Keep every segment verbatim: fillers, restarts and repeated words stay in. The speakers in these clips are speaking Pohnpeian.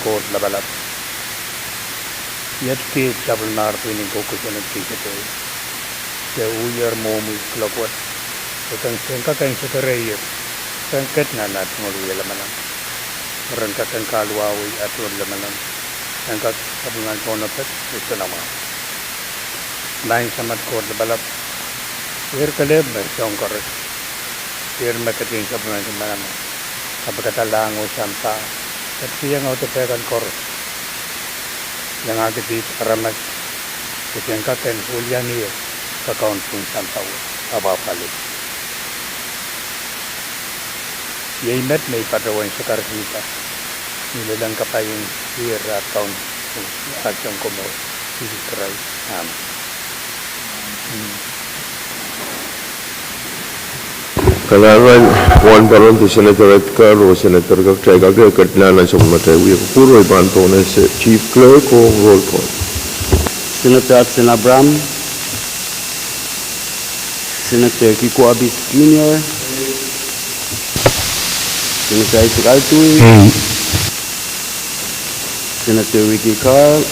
Koht Lapalap. Iet kiht sapwellimanki pwihn en kokohsang en kihsete. Se uhier mwohmwi kuloak wet. E kin sehse kak en sekereier. Ren ket nan at tungoal wie lamalam. Ren kak en kahluwa wei at tungoal lamalam. Ren kak sapwellimanki tohn pet, e soanamwahu. Maing Samat Koht Lapalap. Ier kelehpw me soang koaros. Ier me ketin sapwellimanki manaman. Kapikada lahng oh sampah. Ketikihong audepe kan koaros. Iangahki kiht aramas. Kitail en kak en welian ie. Kakaun pwihn sampah wet. Apwahpwalih. Iei met me I patohwan sakaradahn pahn. Ni lelehng kapai en Sises Kaun, Sounkomour, Sises Krais. Amen. Kalahngan, Wahnparon de Senator Edgar oh Senator Kaktaikake, ket nan nan sapwellimatail wia kupwur, I pahn pohnese Chief Clerk oh roll call. Senator Hudson Abraham, Senator Kiko Abis Junior, Senator Isaac Altui, Senator Ricky Carl,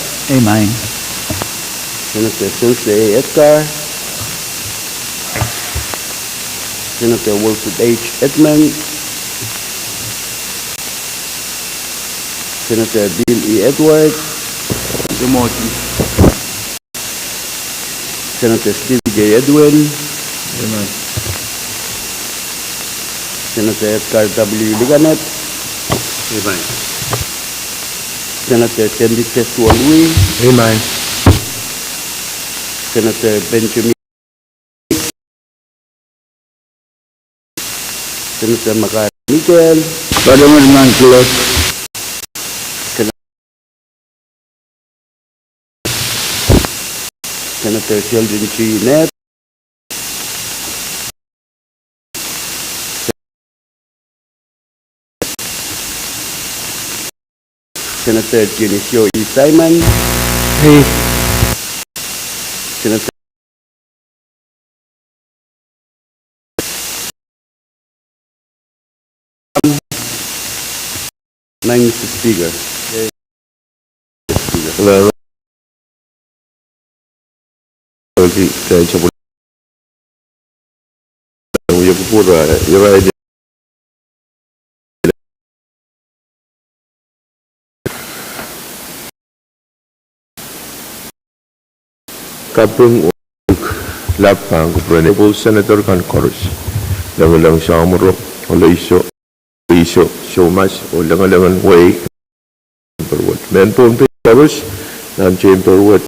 Senator Sense A. Edgar, Senator Wilfred H. Edmund, Senator Bill E. Edward, Senator Steve J. Edwin, Senator Edgar W. Liganet, Senator Sandy Teswolwi, Senator Benjamin, Senator Makar Mikel, Padaman Manglot, Senator Sheldon G. Ned, Senator Dionisio E. Simon, Senator Maing Mister Speaker. Speaker. Hello. Wia kupwur, irail kaping oh lap pahn kupwuren Honorable Senator kan koaros. Lengeleng Samworo, Aloisio, Aloisio Thomas, oh lengelengen wehi Pohnpei wet. Mehn Pohnpei koaros, nan tehnpas wet,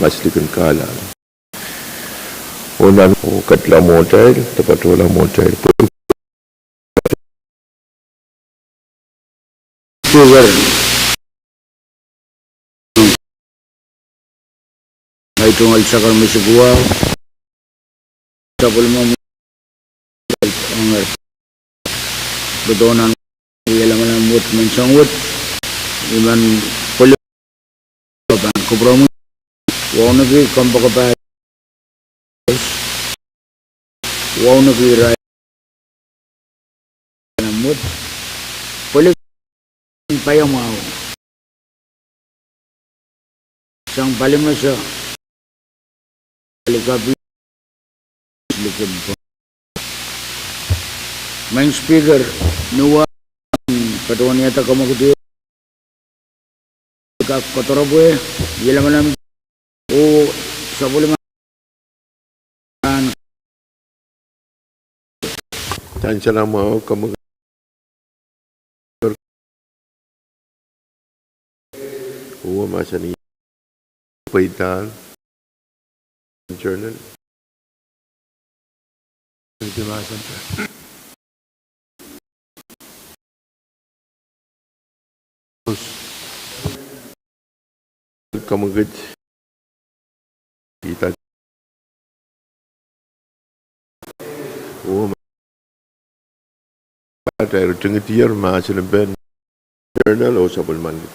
maslikin kahla. Oh nan oh kedla mwohtail, de patohla mwohtail. Speaker, ngehi tungoal Sakar Misikuwa, sapwellime Nger. Patohwan wie lamalam wet menseng wet, I men pwelio pahn kupwuromwi, wauneki kompoakepahi, wauneki irail wet, pweliki paiamwahu sang palimese Maing Speaker, ni wahn patohwan iada kamwekid kak kodoropwe, ie lamalam oh sapwellime Tansalamwahu kamwekid. Uwe mahsanih pweidahn journal. Kamwekid. Ita. Oh, ma, ata eri tingid ier mahsen en pehn journal oh sapwellimanki.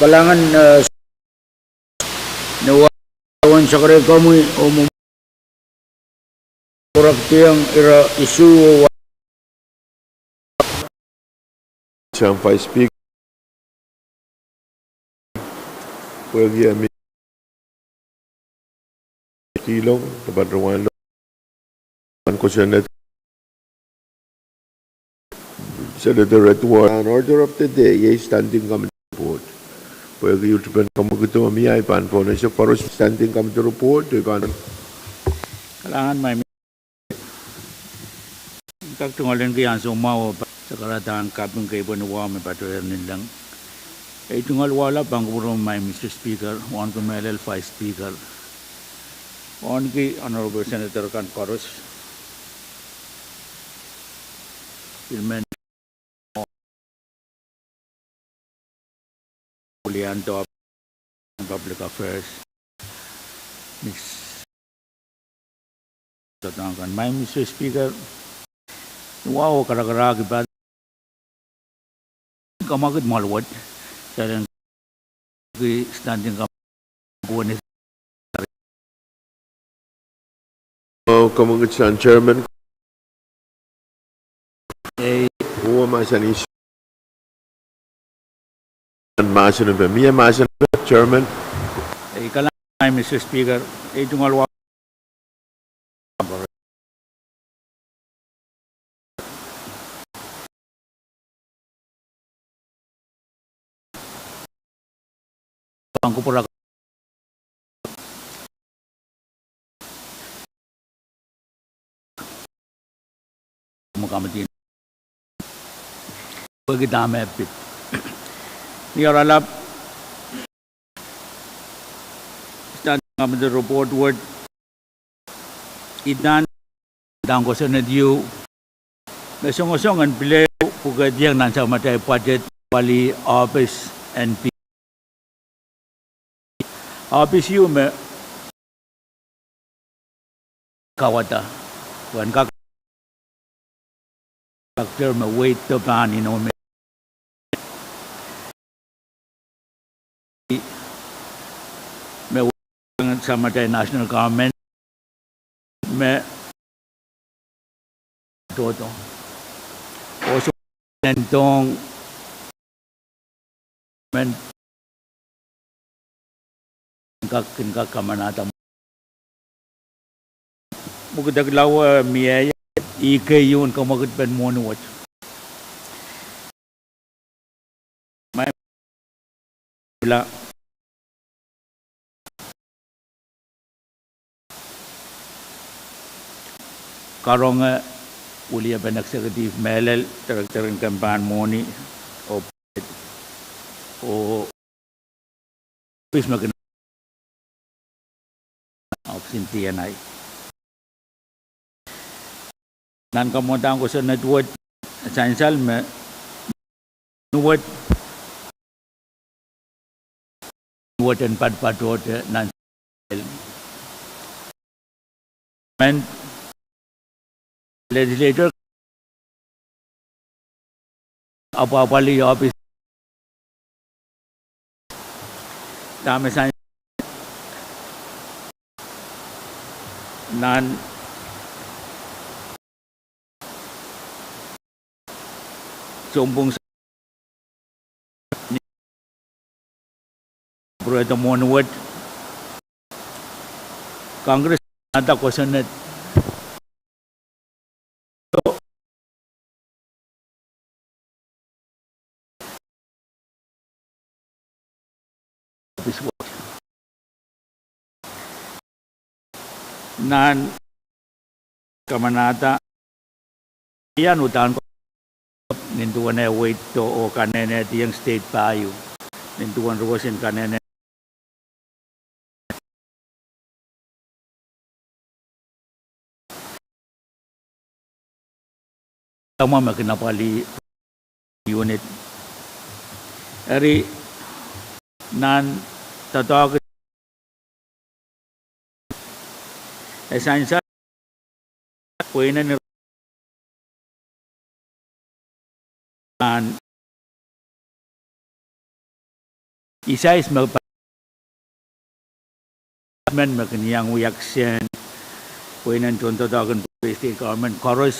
Kalahngan, eh, ni wahn sakarei komwi oh mwomw- Koaros diong ire isuh oh wa- sang Vice Speaker, pwehki e mih Ketilong, Department of Wildlife, pahn kosonned Senator Edward. An order of the day, iei Standing Committee Report. Pwehki utupen kamwekid me mie, I pahn pwonehsek koaros Standing Committee Report, I pahn. Kalahngan, Maing Speaker. I kak tungoalenki ansou mwahu oh pahn sakaradahn kaping kei pwehn wahu me patohwan nin leng. Ei tungoal wahu lap pahn kupwuromwi, Maing Mister Speaker, wauneki mehlel Vice Speaker, wauneki Honorable Senator kan koaros. Pil men Ulian Top, Public Affairs, Miss Totong kan. Maing Mister Speaker, ni wahu oh karakarahk I pahn kamwekid mwahl wet, kitail en ki Standing Committee. Oh, kamwekid sang Chairman. Ei. Uwe mahsanih. Mahsen en peh. Mie mahsen en peh, Chairman. Ei, kalahngan, Mister Speaker. Ei tungoal wahu pahn kupwuromwi me committee pwehki dahme pid. Ni oaralap Standing Committee Report wet, I pahn, I pahn kosonned ieu me songosong en pil pwukediong nan samatail budget, pali ohpis en pih. Ohpis ieu me kauwada pwehn kak, kak ter me weito pahn inou me me wehwehki samatail national government me tohto. Oh soh, en tohn men kak, kin kak kamanahda. Mwekid kilau, eh, mie, ih keieu en kamwekid pen mwohni wet. Maing, pil karonge wilipen executive mehlel, director en kempahn mwohni, oh, oh ohpis me kin, ohpis en D N I. Nan kamwadang kosonned wet, sansal me wet, wet en padapadahte nan men legislator apwahpwalih ohpis. Dahme sang nan sounpwong pwurehdo mwohni wet. Congress ata kosonned nan kamanahda ian uhdahn nin duwen eh weito oh kanenehdiong state pahieu, nin duwen ruohs en kanene tamwa me kin apwalih unit. Eri nan doadoahk e sansal pweinen nan isais me men me kin iang wia kisehn pweinen tohndoadoahk en Pohnpei State Government koaros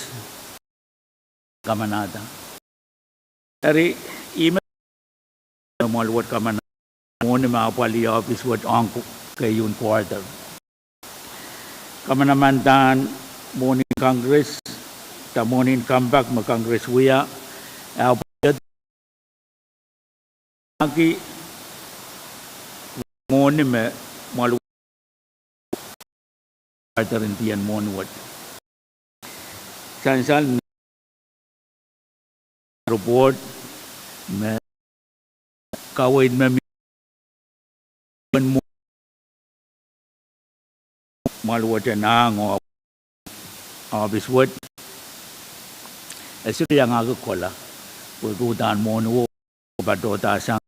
kamanahda. Eri, ihme mwahl wet kamana mwohni me apwalih ohpis wet ong keieun quarter. Kamanaman dahn mwohnin Congress, de mwohnin compact me Congress wia, e apwalih mwohni me mwahl wet quarter en dien mwohni wet. Sansal report me kaweid me mie mwahl wet en ahng ohpis wet. E sohte iangahki kohla, pwehki uhdahn mwohni wo patohda sang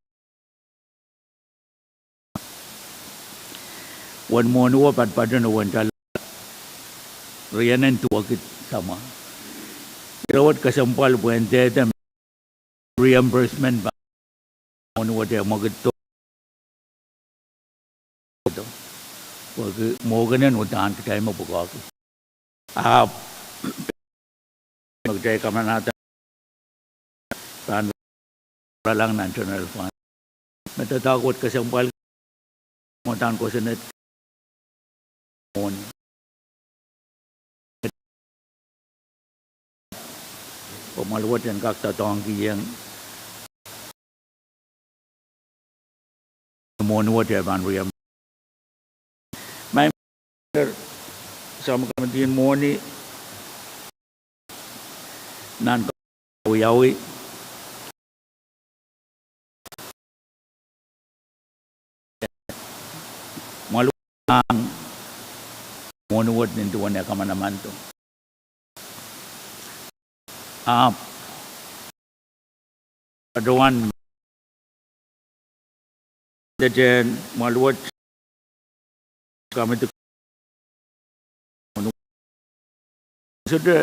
wen mwohni wo patopato ni wen tala rienen duwekid samwa. Ire wet kesempwal pwe ndehde reimbursement pahn mwohni wet e mwekid do, pwehki mwohkenen uhdahn kitail me pwukoahki. Ahpw me kitail kamanahda pahn pwuralahng nan general fund. Me doadoahk wet kesempwal mwohn kosonned mwohni, pwe mwahl wet en kak doadoahngkihong mwohni wet e pahn reimburse. Maing, Samatail Komiti en Mwohni, nan awiawi mwahl wet ahng mwohni wet nin duwen e kamanamando. Ahpw patohwan dehde mwahl wet kamidi sohte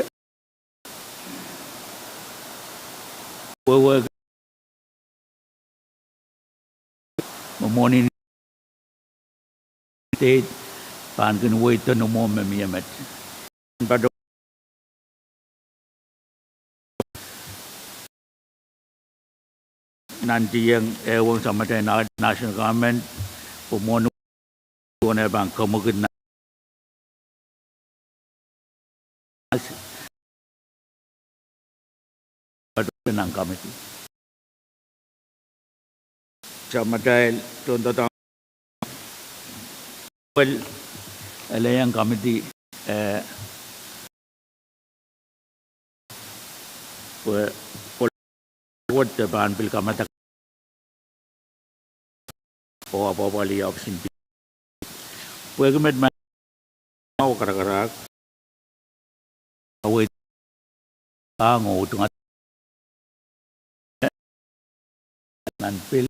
wehwehki me mwohni state pahn kin weiddo ni mwohmw me mie met. Patohwan nantihong ehuong samatail national government pwe mwohni wet e pahn kamwekid nan nan kamidi. Samatail tohndoadoahk pil, e lelohng kamidi, eh, pwe, pwe wet e pahn pil kamadek oh apwapwalih ohpis en dien. Pwehki met ma mwahu karakarahk aweid ahng oh udunga nan pil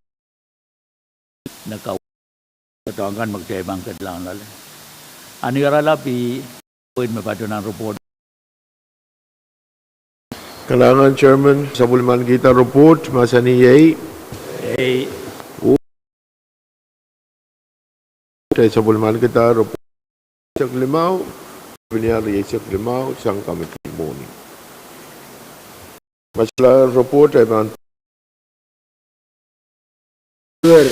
ne kaweid doadoahk kan me kitail pahn ketilahng loale. Ahn iralap ih weid me patohwan report. Kalahngan Chairman, sapwellimanikihda report, mahsanih iei. Ei. Kitail sapwellimanikihda report eisek limau, penial eisek limau sang kamidi mwohni. Masala report e pahn Speaker,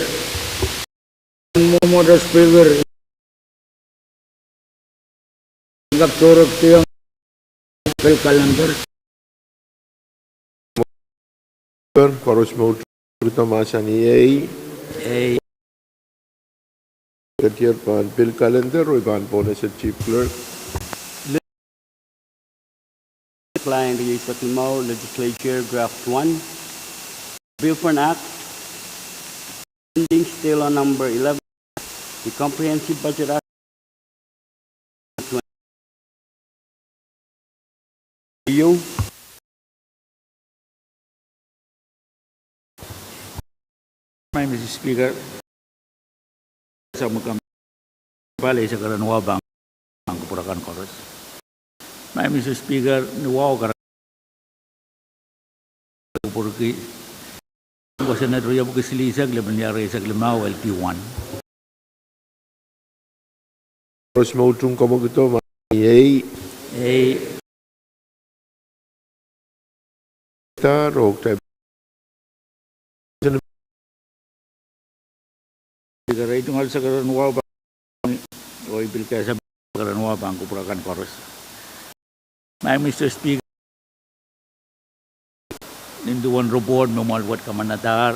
mwomwohdiso Speaker, I kak sohrek diong pil calendar. Koaros me utung, mahsanih ei. Ei. Ketier pahn pil calendar, oh I pahn pohnese Chief Clerk. Client eisek limau, Legislature Draft One, Bill for an Act, pending still on number eleven, the Comprehensive Budget Act. You. Maing Mister Speaker, sapwellime pali eisek erein wahu pahn kupwur akan koaros. Maing Mister Speaker, ni wahu karakarahk kupwurki kosonned riepwiki silihsek, lepin liar eisek limau, L T one. Koaros me utung kamwekid, mahsanih ei. Ei. Tar oh kitail Speaker, ei tungoal sakaradahn wahu pahn, oh I pil kehsang sakaradahn wahu pahn kupwur akan koaros. Madam Mister Speaker, nin duwen report me mwahl wet kamanadahr,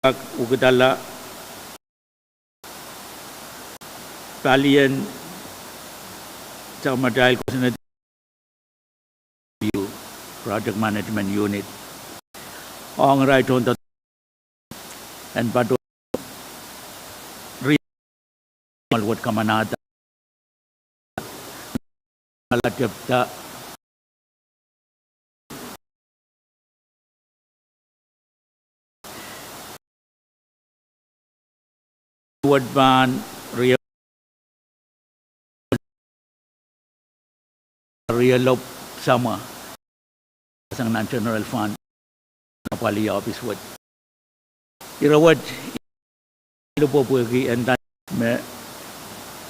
kak ukidala palien samatail kosonned Project Management Unit ong irail tohn en patohwan ri mwahl wet kamanadahr, ala tepda wet pahn rie-, rielopw samwa sang nan general fund, apwalih ohpis wet. Ire wet, I lupepwehki enda me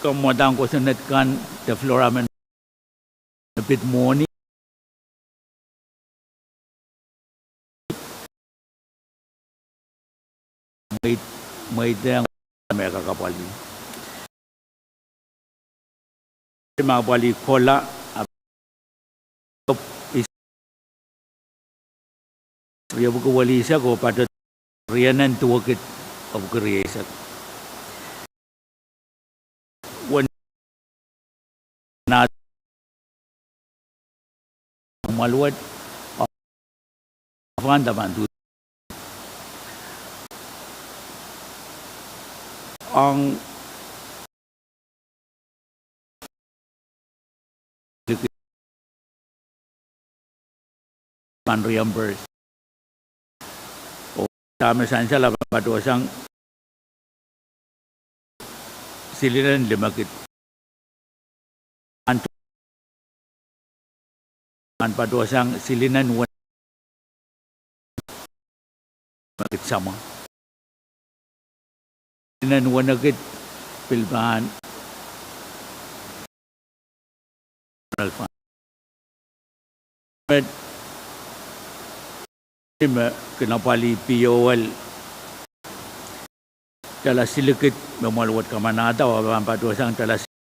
kamwadang kosonned kan de floor amendment me pid mwohni mweid-, mweidehng me kak apwalih. Me apwalih kohla, ahpw riepwiki welihsek oh patohdo rienen duwekid epwiki rieisek. Wen na mwahl wet, afanda pahn tu ong pahn reimburse. Oh dahme sansal, a pahn patohsang silinen limekid. An, an patohsang silinen wen-, limekid samwa. Silinen wenekid pil pahn Met, me kin apwalih P O L, tala silikid me mwahl wet kamanada, oh pahn patohsang tala si-,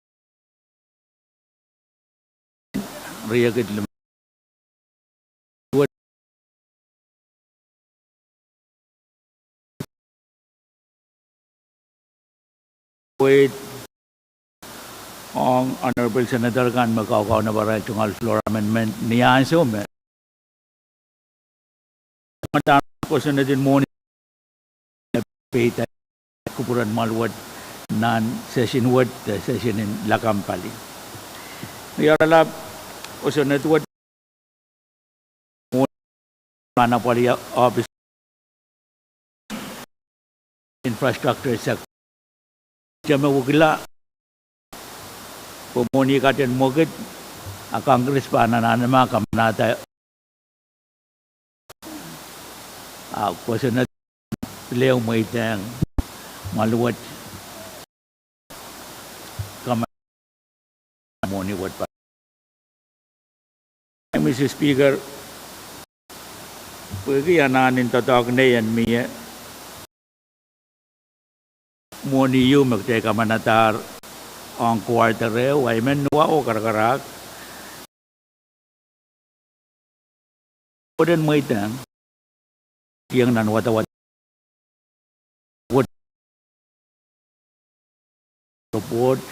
riekid lim-, wet, wet ong Honorable Senator kan me kaukaunopada tungoal floor amendment ni ansou me kamadahn kosonned en mwohni peida kupwuren mwahl wet nan session wet, eh, session en lakapw pali. Ni oaralap kosonned wet mwohni pahn apwalih ohpis infrastructure sector. Teme wekila pwe mwohni kaidehn mwekid, a Congress pahn anahne ma kamanada, a kosonned pil ehu mweidehng mwahl wet kaman mwohni wet pahn. Mister Speaker, pwehki anahnen doadoahk nei en mie, mwohni ieu me kitail kamanadahr ong quarter ehu, ahi men nuwa oh karakarahk. Pwoden mweidehng, dieng nan wadawad wet report.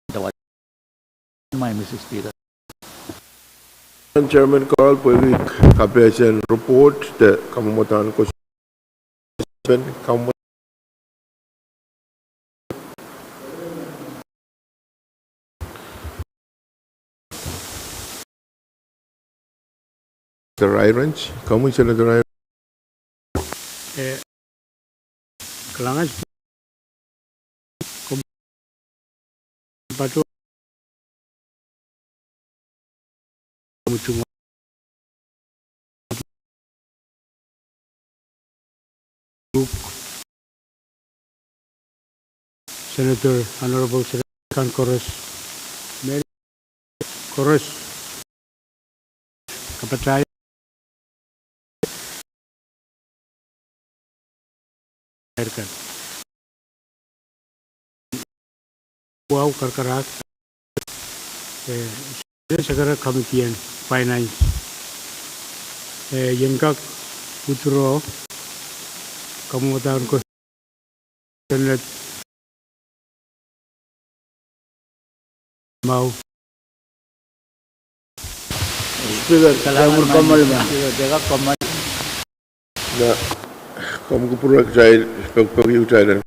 Wadawad, Mister Speaker. Chairman Carl, pwehki kapehsen report de kamwadang kos-, kamwa- Senator Irange, komwi Senator Irange. Eh, Kilangan, komwi patoh mutunga. Senator, Honorable Senator kan koaros, men koaros, kapataia kan. Wahu karakarahk, eh, Sekere Committee en Finance, eh, I en kak withdraw, kamwomwadahr ko- Mwahu. Speaker, kalahngan, komwi komwi. Speaker, komwi. Nan komwi kupwure kitail, pekipeki kitail en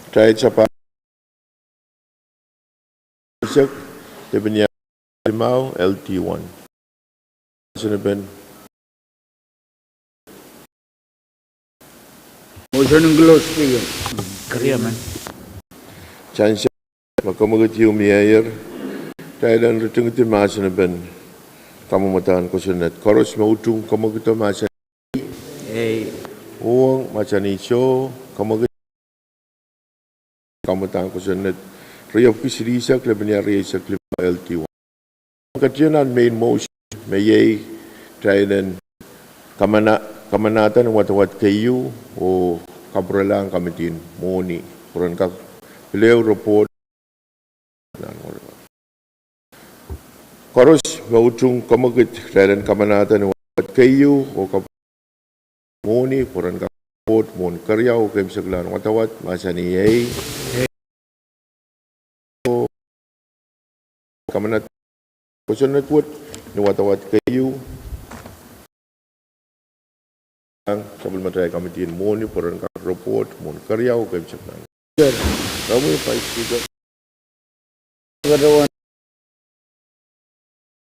Kitail sapahl sek, Debenia Timau, L T one. Senator Ben. Motion en close, Speaker. Keriamen. Sansal me kemwekid ieu mieier, kitail en ritingidi mahsen en kamwadahn kosonned. Koaros me utung kemwekido mahsanih ei. Uhwong mahsanih soh, kemwekid kamwadahn kosonned. Riepwiki silihsek, lepenia rieisek limau, L D one. Ketin nan main motion me iei kitail en kamana-, kamanada ni wadawad keieu oh kapwurelahng kamidin mwohni pwe ren kak pil ehu report. Koaros me utung kemwekid kitail en kamanada ni wadawad keieu oh kap- mwohni pwe ren kak report mwohn keriau oh keimwseklahn wadawad mahsanih ei. Kamanada kosonned wet ni wadawad keieu. Sapwellimatail kamidin mwohni pwe ren kak report mwohn keriau oh keimwseklahn. Komwi Vice Speaker.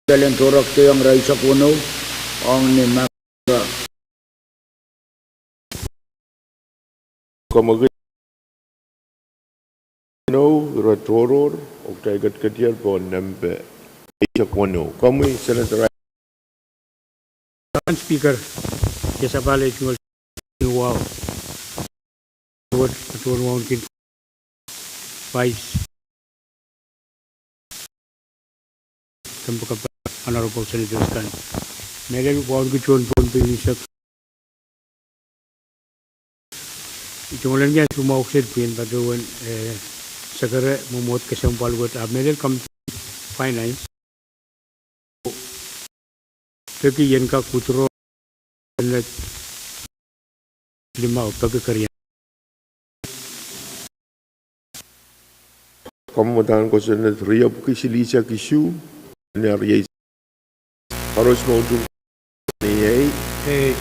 Kitail en tohrohr keiong irail eisek weneu, ong ni ma- Kemwekid weneu, ire tohrohr, oh kitail ketiketier pohn nempe eisek weneu. Komwi Senator. Madam Speaker, ia sapahl ei tungoal ni wahu. Wet, patohwan wauneki Vice, kempoakepahn Honorable Senators kan. Mehlel wauneki tohn Pohnpei unsek. I tungoalenki ansou mwahu kiset pwihn patohwan, eh, sekere mwomwohd kesempwal wet, ahpw mehlel Committee Finance peki ien kak withdraw, limau peki keriau. Kamwadahn kosonned riepwiki silihsek isuh, lepenia rieisek. Koaros me utung ni ei. Ei.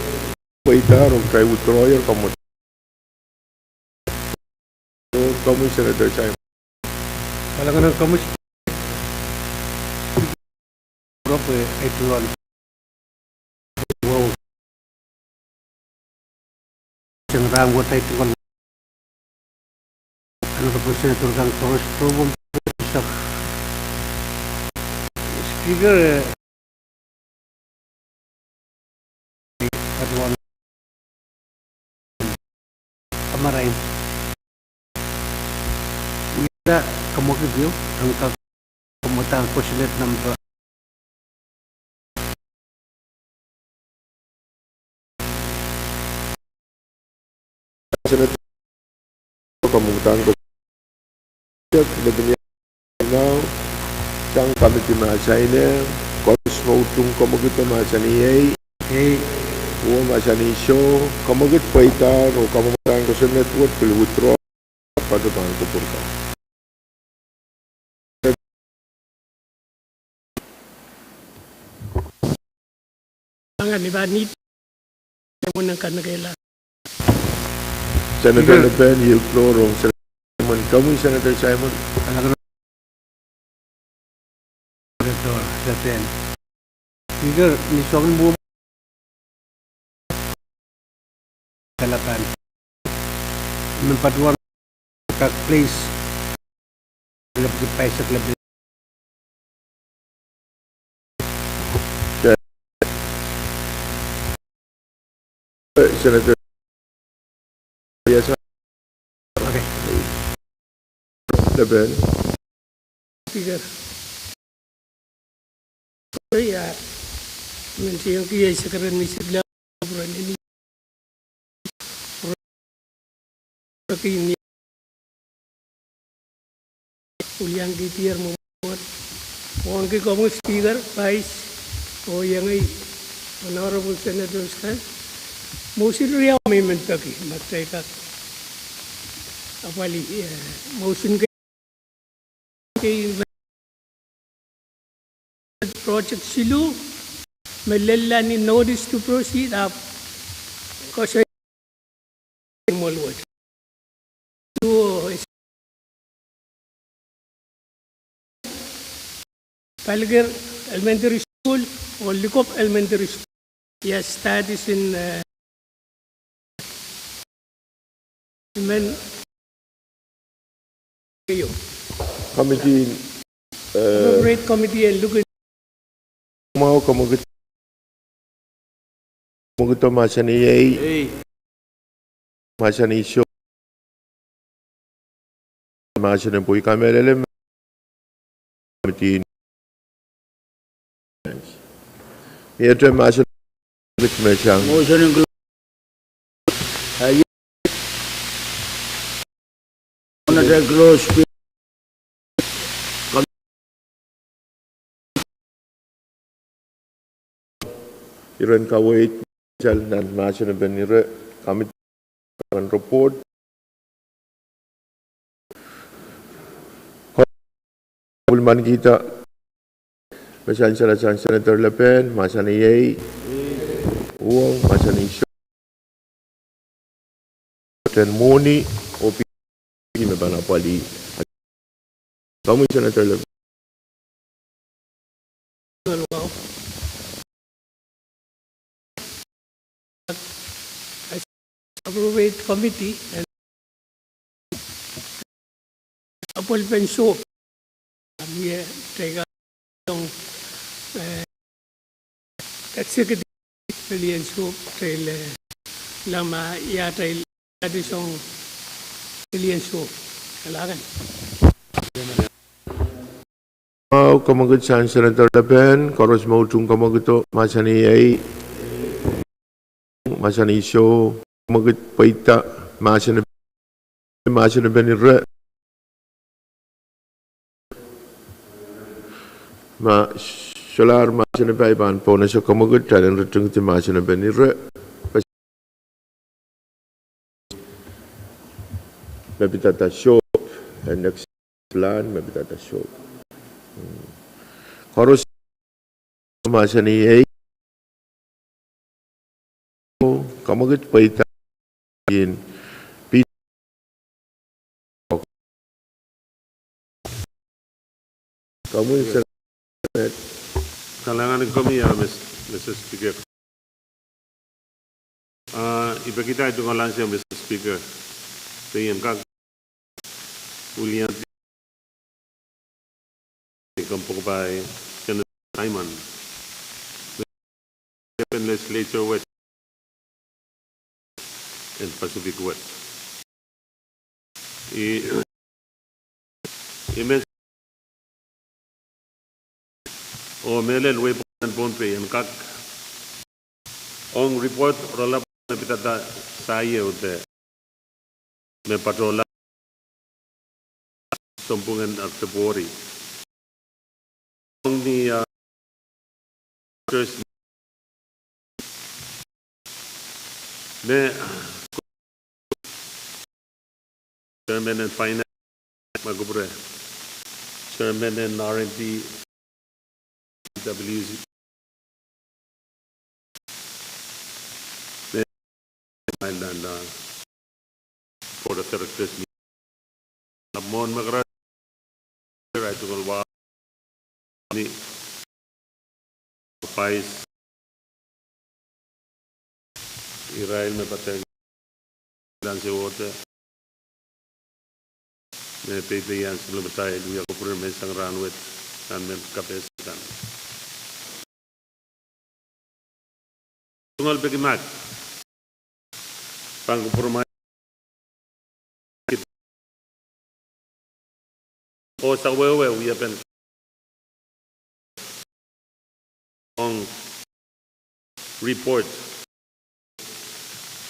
Pweida ong kitail withdrawyer, kamwadahn. Komwi Senator Simon. Kalahngan ong komwi. Rop, eh, ei tungoal. Wow. Seng rahn wet ei tungoal. Honorable Senator kan koaros, Speaker, eh, patohwan kamarain. Wida kemwekid ieu, ong kak kamwadahn kosonned nempe. Senator, kamwadahn ko- Lepenia, sang kamidi mahsanih, koaros me utung kemwekid mahsanih ei. Ei. Uhwong mahsanih soh, kemwekid pweida, oh kamwadahn kosonned wet pil withdraw, patohwan kupwurda. Angan ni pahn ni Senator Lepen, yield floor ong Senator Simon. Komwi Senator Simon. Senator Lepen. Speaker, ni soangen mwomw- Lepen. Men patohwan kak please. Lepwiki pahisek lepin. Senator. Yes, sir. Okay. Lepen. Speaker. Ia, men tiengki ei sekeren ni sikla purani ni. Purani ni. Uliangki tier mo. Wauneki komwi Speaker, Vice, oh iengei Honorable Senators kan. Motion riau me I men peki, ma kitail kak apwalih, eh, motion ke- Project siluh, me lella ni notice to proceed ahpw koasoia mwohn wet. Paliker Elementary School, oh Likop Elementary School. Yes, that is in, uh, men Committee, eh, Appropriate Committee en luke. Mwahu, kamwekid, kamwekid, mahsanih ei, ei. Mahsanih soh, mahsanih pwukat, kamehlele, committee. Mie te mahsanih, me sang. Motion en close. Aye. Motion en close. Iren kaweid, sal nan mahsen en pen ire, committee kan report. Pwulmankihda me sansal sang Senator Lepen, mahsanih ei, uong, mahsanih soh, ten mwohni, oh pil me pahn apwalih. Komwi Senator Lepen. Appropriate Committee en apwalih pen sohp. Mie teika, eh, executive pelian sohp, teile, lama ia teil, addition pelian sohp. Kalakan. Mwahu, kamwekid sang Senator Lepen, koaros me utung kamwekido, mahsanih ei, mahsanih soh, kamwekid pweida mahsen, mahsen en pen ire. Ma solahr mahsen en pai pahn pohnese kamwekid, kitail en ritingdi mahsen en pen ire. Me pidada sohp, eh, next plan, me pidada sohp. Hmm. Koaros mahsanih ei, kamwekid pweida en pi- Komwi Senator. Kalahngan en komwi, ah, Mister Speaker. Ah, I peki dahme I tungoal ansou, Mister Speaker. Pwe I en kak wiliandi kompoakepahi Senator Simon, me pen legislator wet en Pacific wet. I, I men, oh mehlel wehi pwukat en Pohnpei en kak ong report rola me pidada saie uhde me patohla sounpwungen February. Ong ni, ah, me Chairman en Finance, me kupwure Chairman en R and D, W C, me, me nan, ah, Board of Directors meeting. Ahpw mwohn me karail, karail tungoal wa ni vice, irail me patehng ansou wet, me peipeian sapwellimatail wia kupwuren menseng rahnwet nan mehn kapehse kan. Tungoal peki mat pahn kupwuromwail oh sawehwe wiepen ong report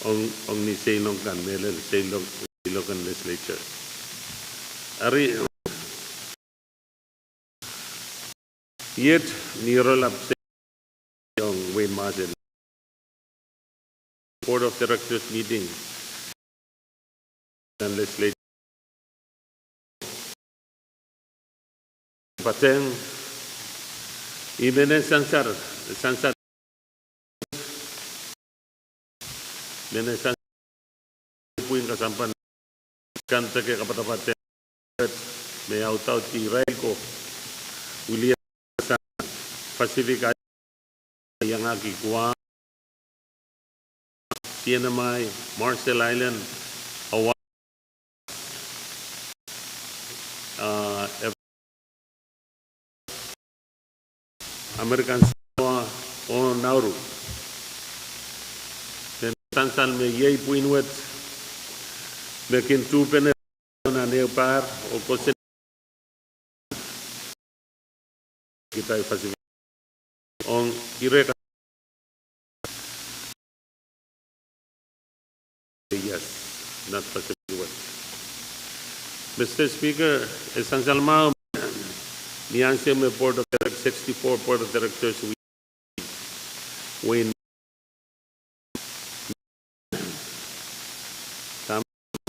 ong, ong ni seiloak kan, mehlel seiloak, seiloak en legislature. Eri, iet ni rola pse ong wein mahsen Board of Directors meeting nan legislature. Patehng, I men sansal, sansal, men sansal pwihn kasampan kan deke kapatapat me audaudki irail ko wiliasang Pacific Island, iangahki Guam, C N M I, Marshall Island, Hawaii, American Samoa oh Nauru. Nin sansal me iei pwihn wet me kin tuhpene nan ehu pahr oh koasoia kitail Pacific ong ire kan. Yes, not Pacific West. Mister Speaker, e sansal mwahu ni ansou me Board of Direct-, sixty-four Board of Directors we, we, tam,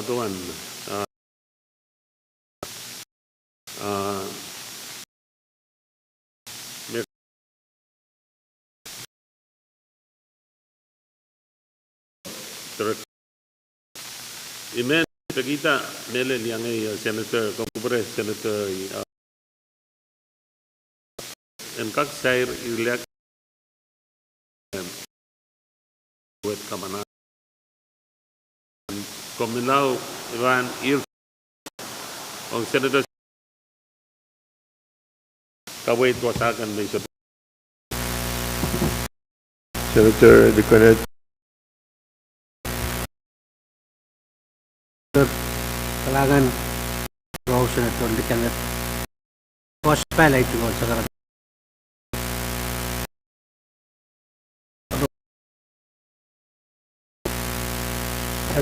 tuan, ah, ah, me, direct-, I men pekihda mehlel iang ei, uh, Senator, komw kupwure Senator, uh, en kak sair ire lel, um, wet kamana. Komw mihla, Ivan, ir ong Senator kaweid wasa kan me I sohte. Senator Likonot. Kalahngan, rong Senator Likonot. Koasoia pali tungoal sakaradahn.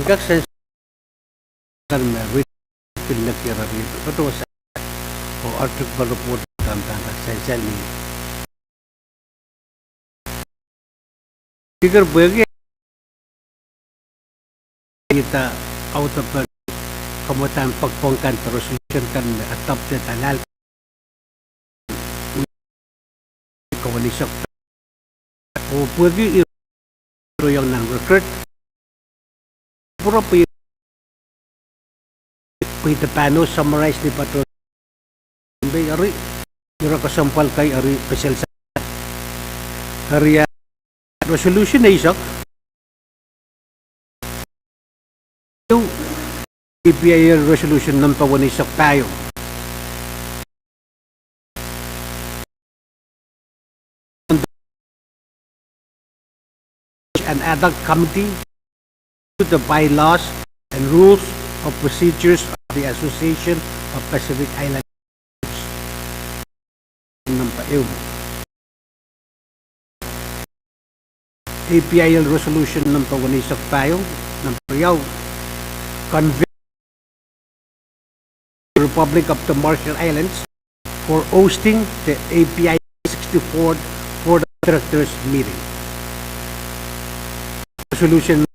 Kak sansal kan me wit pil nekier ari, patohwan sa, oh article report kan pahn kak sansal ni. Speaker, pwehki ih audapen kamwadahn poakpoak kan, the resolution kan me adopted alal kaweneisek. Oh pwehki ih iang nan record, pwurehng pwe, pwe I pahn summarize ni patohwan pei eri, ire kesempwal kei eri, pesel sa, eri, ah, resolution eisek, A P I L resolution number weneisek pahieu. An ad hoc committee to the bylaws and rules of procedures of the Association of Pacific Island Number ehu. A P I L resolution number weneisek pahieu, number riau, convene Republic of the Marshall Islands for hosting the A P I L sixty-fourth Board of Directors meeting. Resolution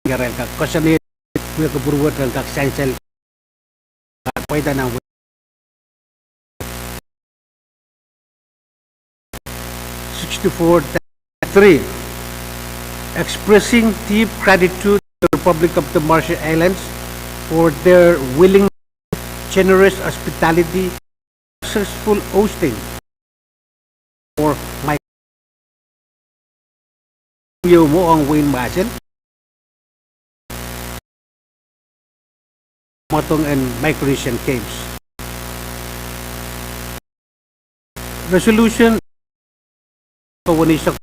irail kak koasoanehdi pwe kupwur wet en kak sansal pweida nan sixty-four three, expressing deep gratitude to the Republic of the Marshall Islands for their willing, generous hospitality, successful hosting for my, ieu mwo ong wehin Marshall, mwadong en Micronesian Games. Resolution weneisek,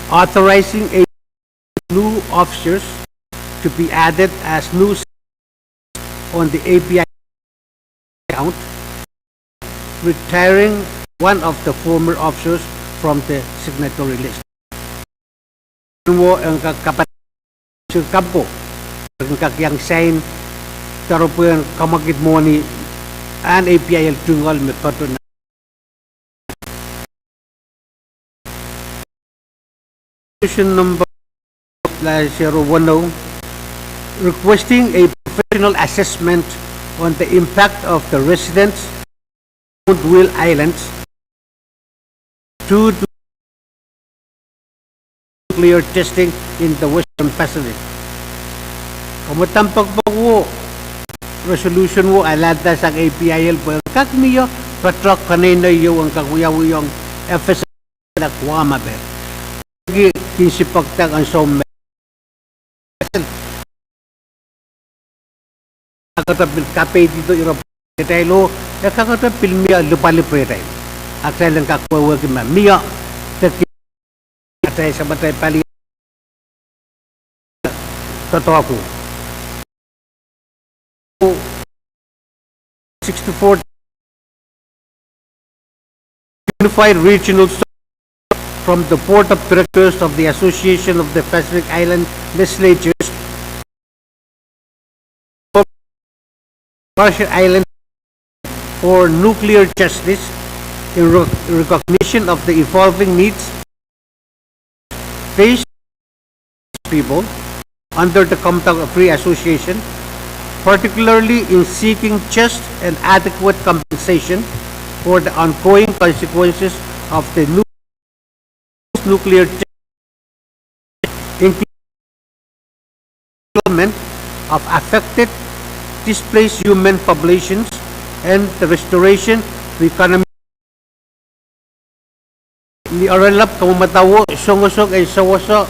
authorizing a new officers to be added as new on the A P I L account, retiring one of the former officers from the signatory list. Mwo en kak kapan sir Kamko, en kak iang sain doaropwe en kamwakid mwohni en A P I L tungoal me patohwan Resolution number zero one oh, requesting a professional assessment on the impact of the residents of Wheel Islands due to nuclear testing in the Western Pacific. Kamwadahn poakepoak wo, resolution wo alalda sang A P I L pwe en kak mie patohwan konehng ieu en kak wiawi ong F S L Guam ape. Ki, kin sipokda kan soumahn. Akada pil kapeidi do ira kitail o, E kakete pil mie lipwalipw rehtail. Atail en kak wehwehki ma mie, de ki atail samatail pali doadoahk. Sixty-four Unified Regional Structure from the Board of Directors of the Association of the Pacific Island Legislatures, Marshall Islands for nuclear justice in re-, recognition of the evolving needs faced people under the Commonwealth of Free Association, particularly in seeking just and adequate compensation for the ongoing consequences of the nu-, nuclear test, including development of affected displaced human populations and the restoration of economic. Ni oaralap kamwomwadawo, songosong en sewese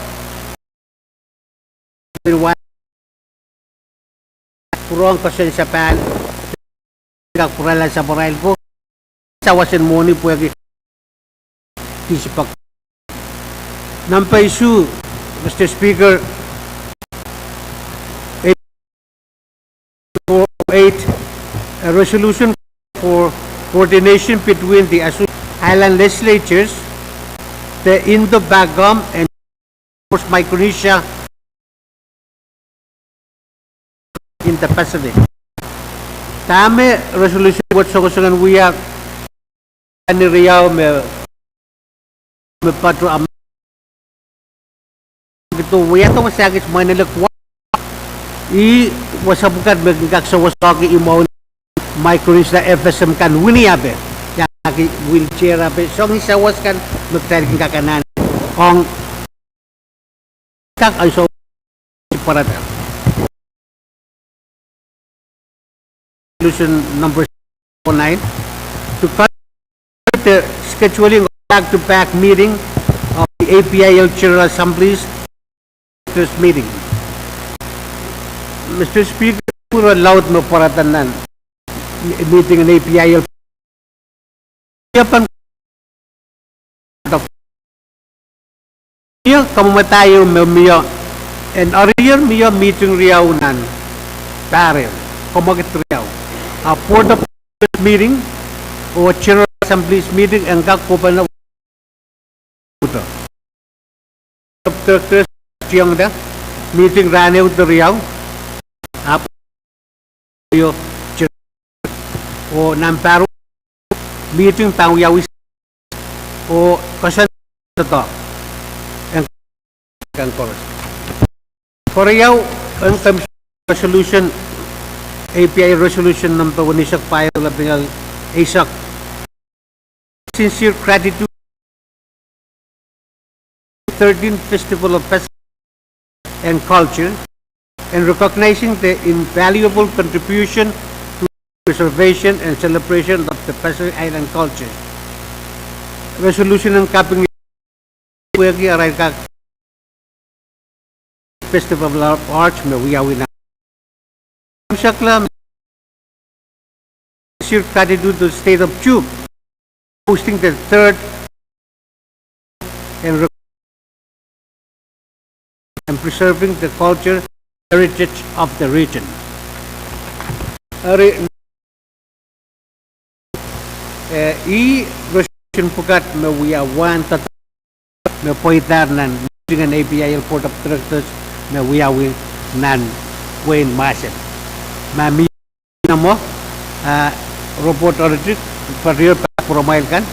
pwurehng koasoan sapahl, kak pwurala sapwarail ko, sawas en mwohni pwehki disipak. Number issue, Mister Speaker, eight four eight, a resolution for coordination between the Asu-, island legislatures, the Indo-Pacom and Micronesia in the Pacific. Dahme resolution wet songosong en wia ni riau me, me patoh am-, kito wia towe sakis mwainelek wa. Ih wasa pwukat me kin kak sewesehki imwahu Micronesia F S M kan wini ape, iangahki wheelchair ape, soangen sawas kan me kitail kin kak anahne ong kak ansou pwarada. Resolution number four nine, to consider the scheduling of back-to-back meeting of the A P I L General Assemblies this meeting. Mister Speaker, pwuro laud me pwarada nan meeting en A P I L. Ia pahn, ia kamwomwada ieu me mie, en eri mie meeting riau nan pahr, kamwakid riau. A Board of meeting oh General Assemblies meeting en kak kohpene Directors tiongda meeting rahn ehu de riau, ahpw io, oh nan pahr meeting pahn wiawi oh koasoandohng en kan koaros. Keriau, en komw resolution, A P I L resolution number weneisek pahieu lapingal eisek. Sincere gratitude, thirteenth Festival of Pacific and Culture, and recognizing the invaluable contribution to preservation and celebration of the Pacific Island culture. Resolution en kaping pwehki arail kak Festival of Arts me wiawi nan. Sincere gratitude to the state of Chuuk, hosting the third and, and preserving the culture heritage of the region. Eri, eh, ih resolution pwukat me wia wahn doadoahk me pweidahr nan meeting en A P I L Board of Directors me wiawi nan wehin Maset. Ma mie mwo, ah, report already, patohwan pwuramwail kan,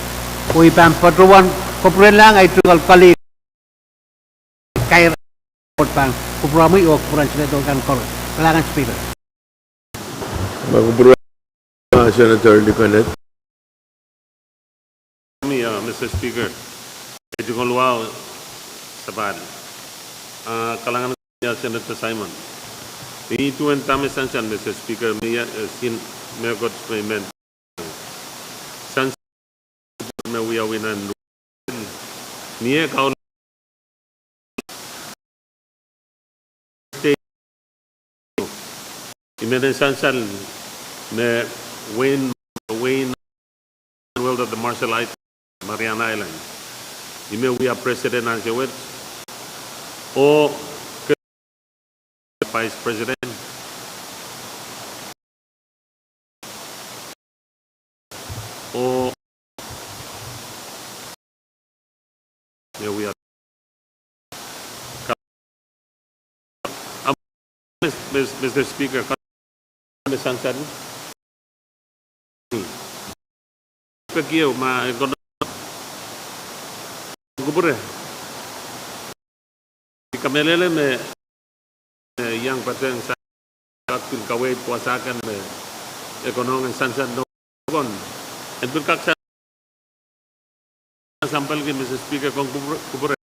oh I pahn patohwan kapwurelahng ahi tungoal colleague kair pahn kupwuromwi oh kupwuren Senator kan koaros. Kalahngan Speaker. Ma kupwure, ah, Senator Likoned. Komwi, ah, Mister Speaker, ahi tungoal wahu sapahl. Ah, kalahngan, ah, Senator Simon. Ni duwen dahme sansal, Mister Speaker, me, eh, sin mehkot me I men sansal me wiawi nan ni eh kaul state. I men sansal me wehin wehin Commonwealth of the Marshall Islands, Mariana Islands. Ih me wia president ansou wet, oh vice president, oh me wia Mister Speaker, me sansal. Peki ehu ma e konehng kupwure. I kamehlele me, eh, iang patehng sa- kak pil kaweid wasa kan me e konehng en sansal nohn. En pil kak sa- sampalki Mister Speaker, komw kupwure, kupwure.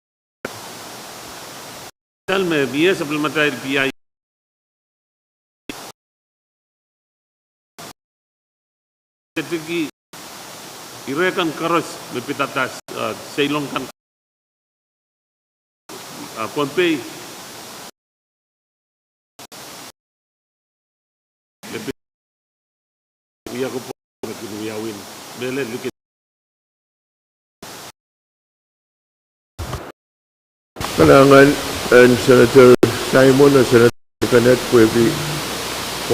Sansal me mie sapwellimatail P I tiki ire kan koaros me pidada, eh, seilong kan, eh, Pohnpei. Kalahngan en Senator Simon oh Senator Kenneth pwehki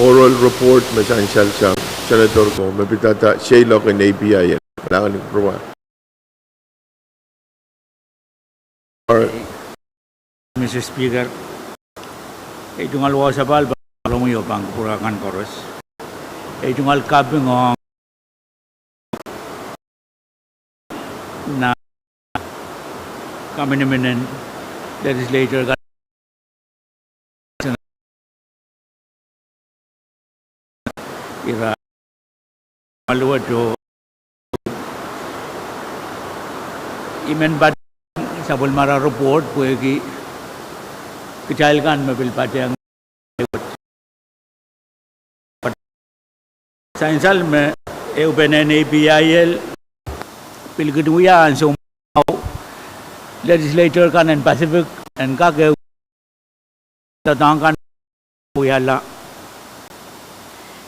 oral report me sansal sang Senator ko me pidada seiloak en A P I L. Kalahngan en kupwure. Mister Speaker, ei tungoal wasapahl pahn rong oh pahn kupwure kan koaros. Ei tungoal kaping ong nan kaminimin en legislator kan, ira aluweto. I men patehng sapwellimara report pwehki kitail kan me pil patehng sansal me ehupenen A P I L pil kin wia ansou mwahu legislator kan en Pacific en kak ehu doadoahk kan wiahla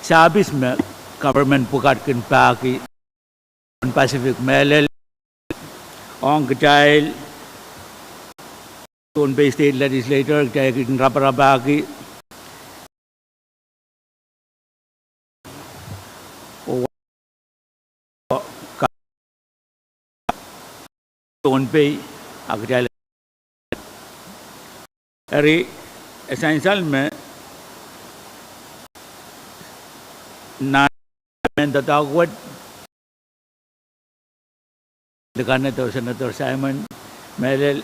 sahpis me government pwukat kin pahki en Pacific, mehlel ong kitail Pohnpei State Legislature, kitail kin raparapahki oh ka- Pohnpei, a kitail eri e sansal me nan men doadoahk wet, likan edo Senator Simon, mehlel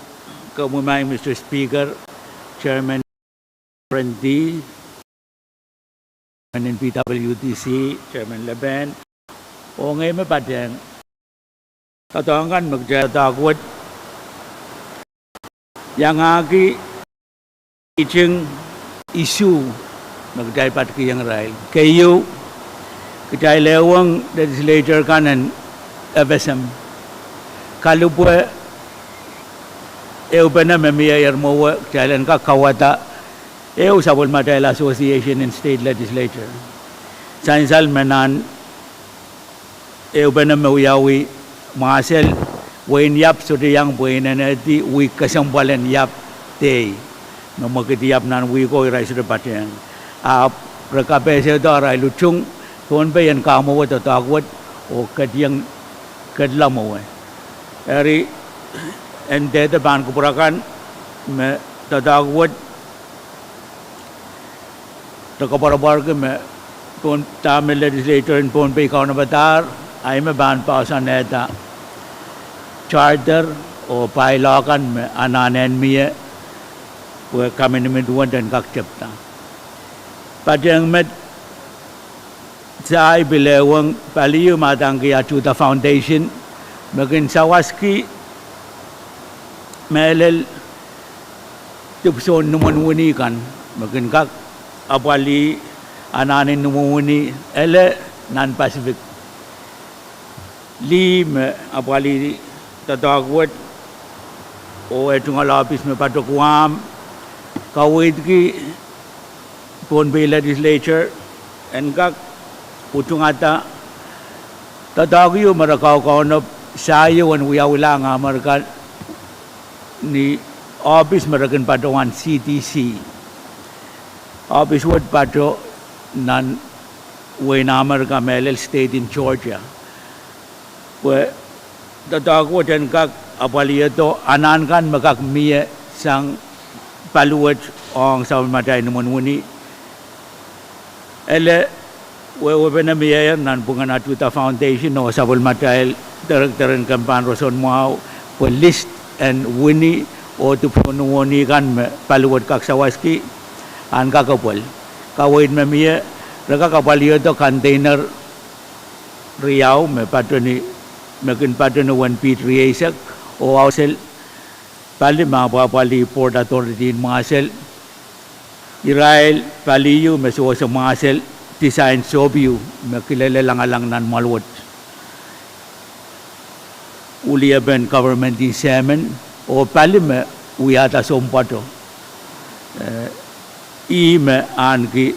komwi maing Mister Speaker, Chairman Prenti, Chairman en P W D C, Chairman Leben, oh ngehi me patehng doadoahk kan me kitail doadoahk wet, iangahki iting isuh me kitail patkihong irail. Keieu, kitail ehupene legislator kan en F S M. Kalipwe, ehupene me mie ier mwowe, kitail en kak kauwada ehu sapwellimatail association en state legislature. Sansal me nan ehupene me wiawi mwahsel, wehin Iap sohte iang pwe inenehdi wihk kesempwal en Iap Day, me mwekid Iap nan wihko irail sohte patehng. Ahpw re kapehsehdo arail utung Pohnpei en kamwowe doadoahk wet oh ketiong kedla mwowe. Eri en dehde pahn kupwure kan me doadoahk wet de koapworopworki me Pohnpei, dahme legislator en Pohnpei kaunopada, ahi me pahn poahsoanehda charter oh bylaw kan me anahne mie pwe kaminimin duwen en kak tepda. Patehng met, sahi pil ehupene paliu me adaneki Ajuda Foundation, me kin sawaski mehlel dipwisoun nimwen wini kan me kin kak apwalih anahnen nimwen wini ele nan Pacific. Lih me apwalih doadoahk wet oh eh tungoal ohpis me patohwan kaweidki Pohnpei legislature en kak utungada Doadoahk ieu me re kaukaunop, sahi ehu en wiawilahng Amerika ni ohpis me re kin patohwan C D C. Ohpis wet pato nan wehin Amerika mehlel state in Georgia. Pwe doadoahk wet en kak apwalihdo anahn kan me kak mie sang paliwet ong sapwellimatail imwen wini. Ele wehwehpene mie nan pwungen Atuhda Foundation oh sapwellimatail director en kempan roson mwahu pwe list en wini oh dipwisou ni wohni kan me paliwet kak sawaski, ahn kak apwal. Kaweid me mie, re kak apwalihdo container riau me pato ni, me kin pato ni wen piht rieisek, oh audsel pali me apwapwalih Port Authority en mwahsel, irail pali ieu me sewese mwahsel, design sohp ieu me kilelelangalang nan mwahl wet, wiliepen government en Sehmen, oh pali me wiahda sounpwoato, eh, ih me ahneki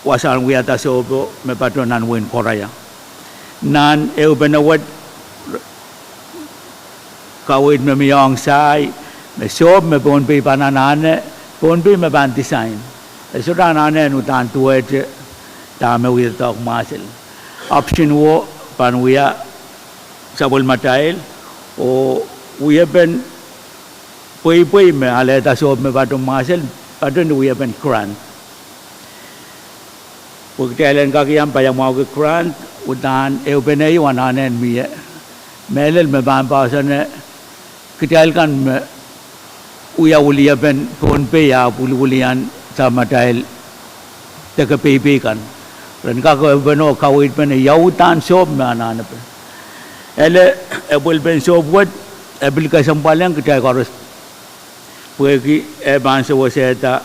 wasahn wiahda sohpo me pato nan wehin Korea. Nan ehupene wet, kaweid me mie ong sahi me sohp me Pohnpei pahn anahne, Pohnpei me pahn design. E sohte anahne en uhdahn duwehte dahme wiahda mwahsel. Option wo pahn wia sapwellimatail, oh wiepen pweipwei me alehda sohp me pato mwahsel, pato ni wiepen grant. Pwe kitail en kak iang paiamwahuki grant, uhdahn ehupene ieu anahne en mie. Mehlel me pahn poahsoane, kitail kan me wia wiliepen Pohnpei ahpw wiliwilian sapwellimatail deke peipei kan, ren kak ehupene oh kaweidpene ia uhdahn sohp me anahnepe. Ele epwelpen sohp wet, e pil kesempwalehng kitail koaros, pwehki e pahn sewesehda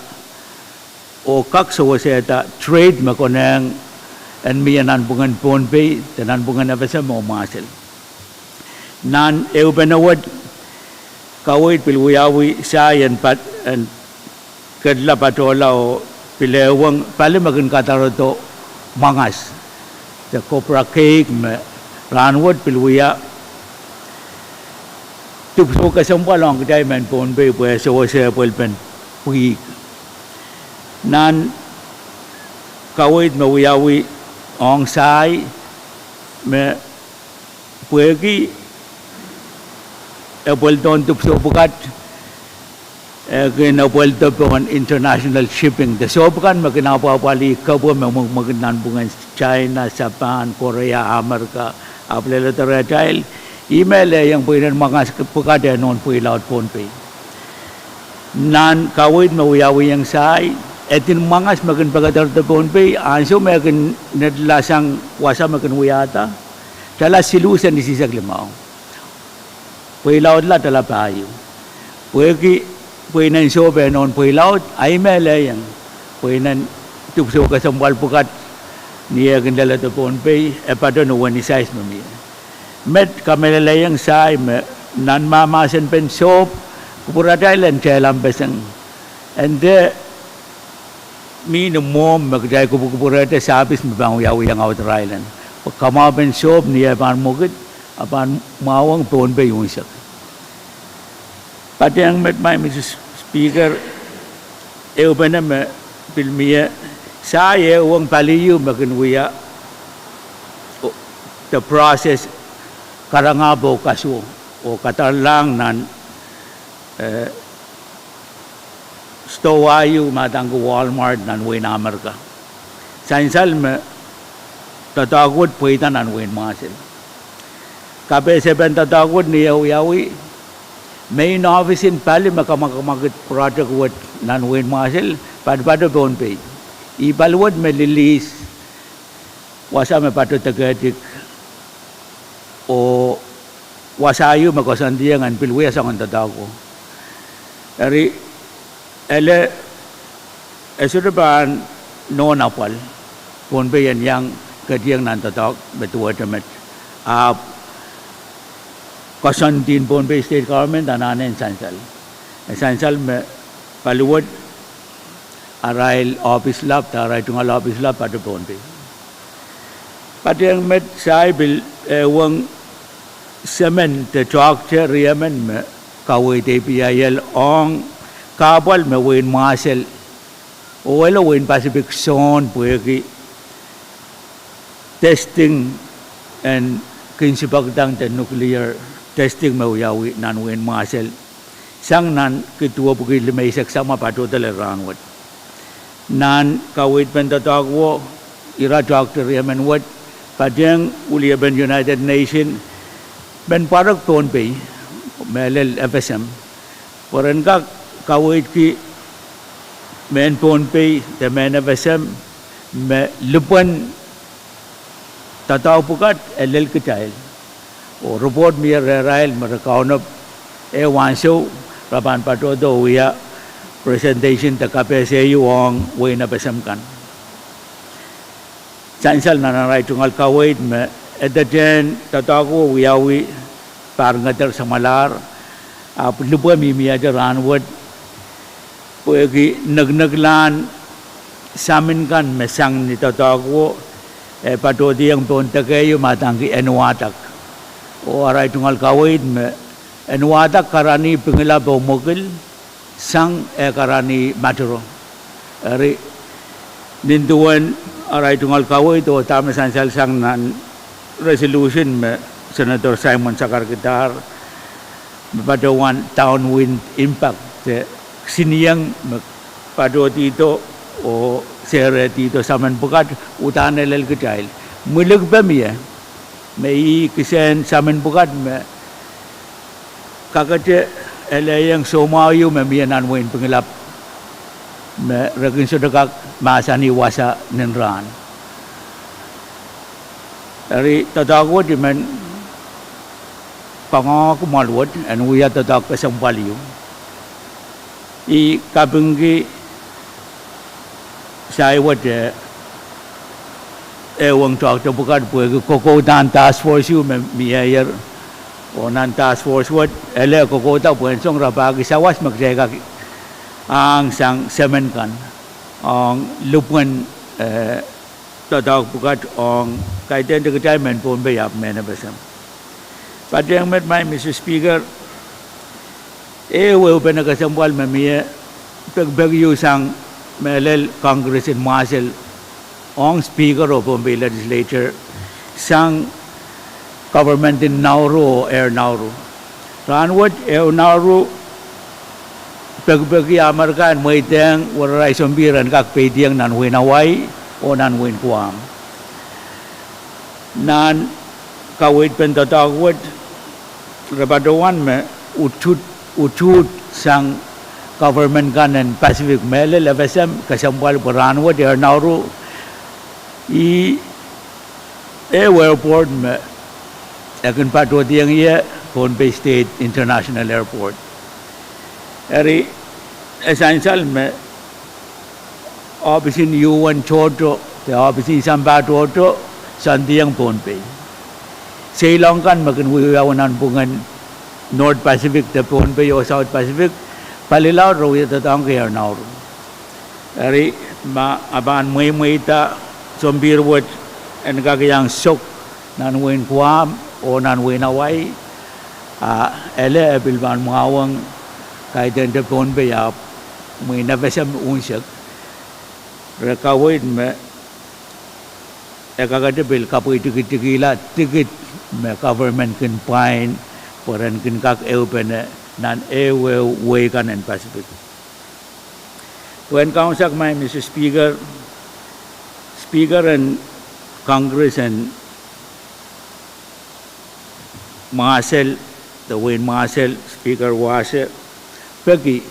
oh kak sewesehda trade me konehng en mie nanpwungen Pohnpei de nanpwungen FSM oh mwahsel. Nan ehupene wet, kaweid pil wiawi sahi en pat, en kedla patohla oh pil ehuong pali me kin kadarodo mwangas de copra cake me rahnwet pil wia dipwisou kesempwal ong kitail mehn Pohnpei pwe sewese epwelpen pwihk. Nan kaweid me wiawi ong sahi me pwehki epweldohn dipwisou pwukat, e kin epweldo pohn international shipping de sohp kan me kin apwapwalih kepwe me mwekimwekid nanpwungen China, Japan, Korea, Amerika, ahpw leledo rehtail. Ih me lehiong pwe inenen mwangas pwukat e nohn pweilaud Pohnpei. Nan kaweid me wiawiong sahi, e din mwangas me kin pekederdo Pohnpei, ansou me e kin nedlasang wasa me kin wiahda, dala siluh sent isihsek limau. Pweilaudla dala pahieu. Pwehki, pwe inenen sohp e nohn pweilaud, ahi me lehiong pwe inenen dipwisou kesempwal pwukat ni eh kin leledo Pohnpei, e patohwan wenihmw size me mie. Met kamehlelehiong sahi me nan mahmahsenpen sohp, kupwuratail en tehla mpeseng. E nda mie ni mwohmw me kitail kupwukupwurehte service me pahn wiawiong outer island. Pwe kamwahupen sohp ni eh pahn mwekid, a pahn mwahuong Pohnpei unsek. Patehng met, Madam Speaker, ehupene me pil mie, sahi ehuong pali ieu me kin wia, oh, the process, karangahp oh kasuo, oh kadaralahng nan, eh, stowa ieu me adaneki Walmart nan wehin Amerika. Sansal me doadoahk wet pweida nan wehin Mwahsel. Kapehsepen doadoahk wet ni eh wiawi, main office en pali me kamwakamwakid project wet nan wehin Mwahsel, patopato Pohnpei. Ih pali wet me lilihs wasa me pato dekehdik, oh wasa ieu me koasoandiong en pil wia soangen doadoahko. Eri, ele, e sohte pahn nohn apwal Pohnpei en iang ketieng nan doadoahk me duwehte met, ahpw koasoandi en Pohnpei State Government anahne en sansal. E sansal me pali wet arail ohpis lap, de arail tungoal ohpis lap pato Pohnpei. Patehng met sahi pil, eh, wong semen de toahkte riemen me kaweid APIL ong kahpwal me wehin Mwahsel oh ele wehin Pacific Zone pwehki testing en kin sipoakdahng de nuclear testing me wiawi nan wehin Mwahsel sang nan kid duwepwiki limeisek samwa patohdala rahn wet. Nan kaweidpen doadoahk wo, ira toahkte riemen wet patehng weliepen United Nation men pwarek Pohnpei, mehlel FSM, pwe ren kak kaweidki mehn Pohnpei de mehn FSM me lipwen doadoahk pwukat e lel kitail. Oh report mie rehrail me re kaunop ehu ansou re pahn patohdo wia presentation de kapehse ieu ong wehin FSM kan. Sansal nan arail tungoal kaweid me edetehn doadoahk wo wiawi pahr ngeder samwalahr, ahpw lipwe mihmihte rahn wet pwehki nekineklahn samin kan me sang ni doadoahk wo, eh, patohdiong pohn deke ieu me adaneki Enuatak. Oh arail tungoal kaweid me Enuatak karanih Pingelap oh Mwekil sang eh karanih Matiro. Eri, nin duwen arail tungoal kaweid oh dahme sansal sang nan resolution me Senator Simon sakarkidahr, me patohwan downwind impact de kisinieng me patohdihdo oh serehdihdo samin pwukat, uhdahn e lel kitail. Mwilikpe mie, me ih kisehn samin pwukat me kakete elehieng soumwahu ieu me mie nan wehin Pingelap me re kin sohte kak mahsanih wasa nin rahn. Eri doadoahk wet I men kangoange kumwail wet en wia doadoahk kesempwal ieu. I kapingki sahi wet, eh, ewong toahkte pwukat pwehki kokoudan task force ieu me mieier. Oh nan task force wet ele kokouda pwe en song rapahki sawas me kitail kak ahng sang semen kan ong lipwen, eh, doadoahk pwukat ong kaidehn de kitail mehn Pohnpei ahpw mehn FSM. Patehng met, Madam Speaker, ehu ehupene kesempwal me mie pekipeki ieu sang mehlel Congress en Mwahsel ong Speaker oh Pohnpei Legislature sang government en Nauru oh Air Nauru. Rahn wet Air Nauru pekipeki Amerika en mweidehng werarail sompih en kak peidiong nan wehin Hawaii oh nan wehin Guam. Nan kaweidpen doadoahk wet, re patohwan me utuht, utuht sang government kan en Pacific mehlel FSM kesempwal pwe rahn wet Air Nauru ih ehu airport me e kin patohdiong ie Pohnpei State International Airport. Eri, e sansal me ohpis en UN tohto de ohpis en sampah tohto soandiong Pohnpei. Seiloak kan me kin wiawi nan pwungen North Pacific de Pohnpei oh South Pacific, palilaud re wie doadoahngki Air Nauru. Eri, ma e pahn mweimweida sompir wet en kak iang sok nan wehin Guam oh nan wehin Hawaii, a ele e pil pahn mwahuwong kaidehn de Pohnpei ahpw mwein FSM unsek, re kaweid me e kakete pil kapweidikitikihla tikid me government kin pwain pwe ren kin kak ehupene nan ehu ehu wehi kan en Pacific. Pwehn kaunsak, Madam Speaker, Speaker en Congress en Mwahsel, de wehin Mwahsel, Speaker Wase, peki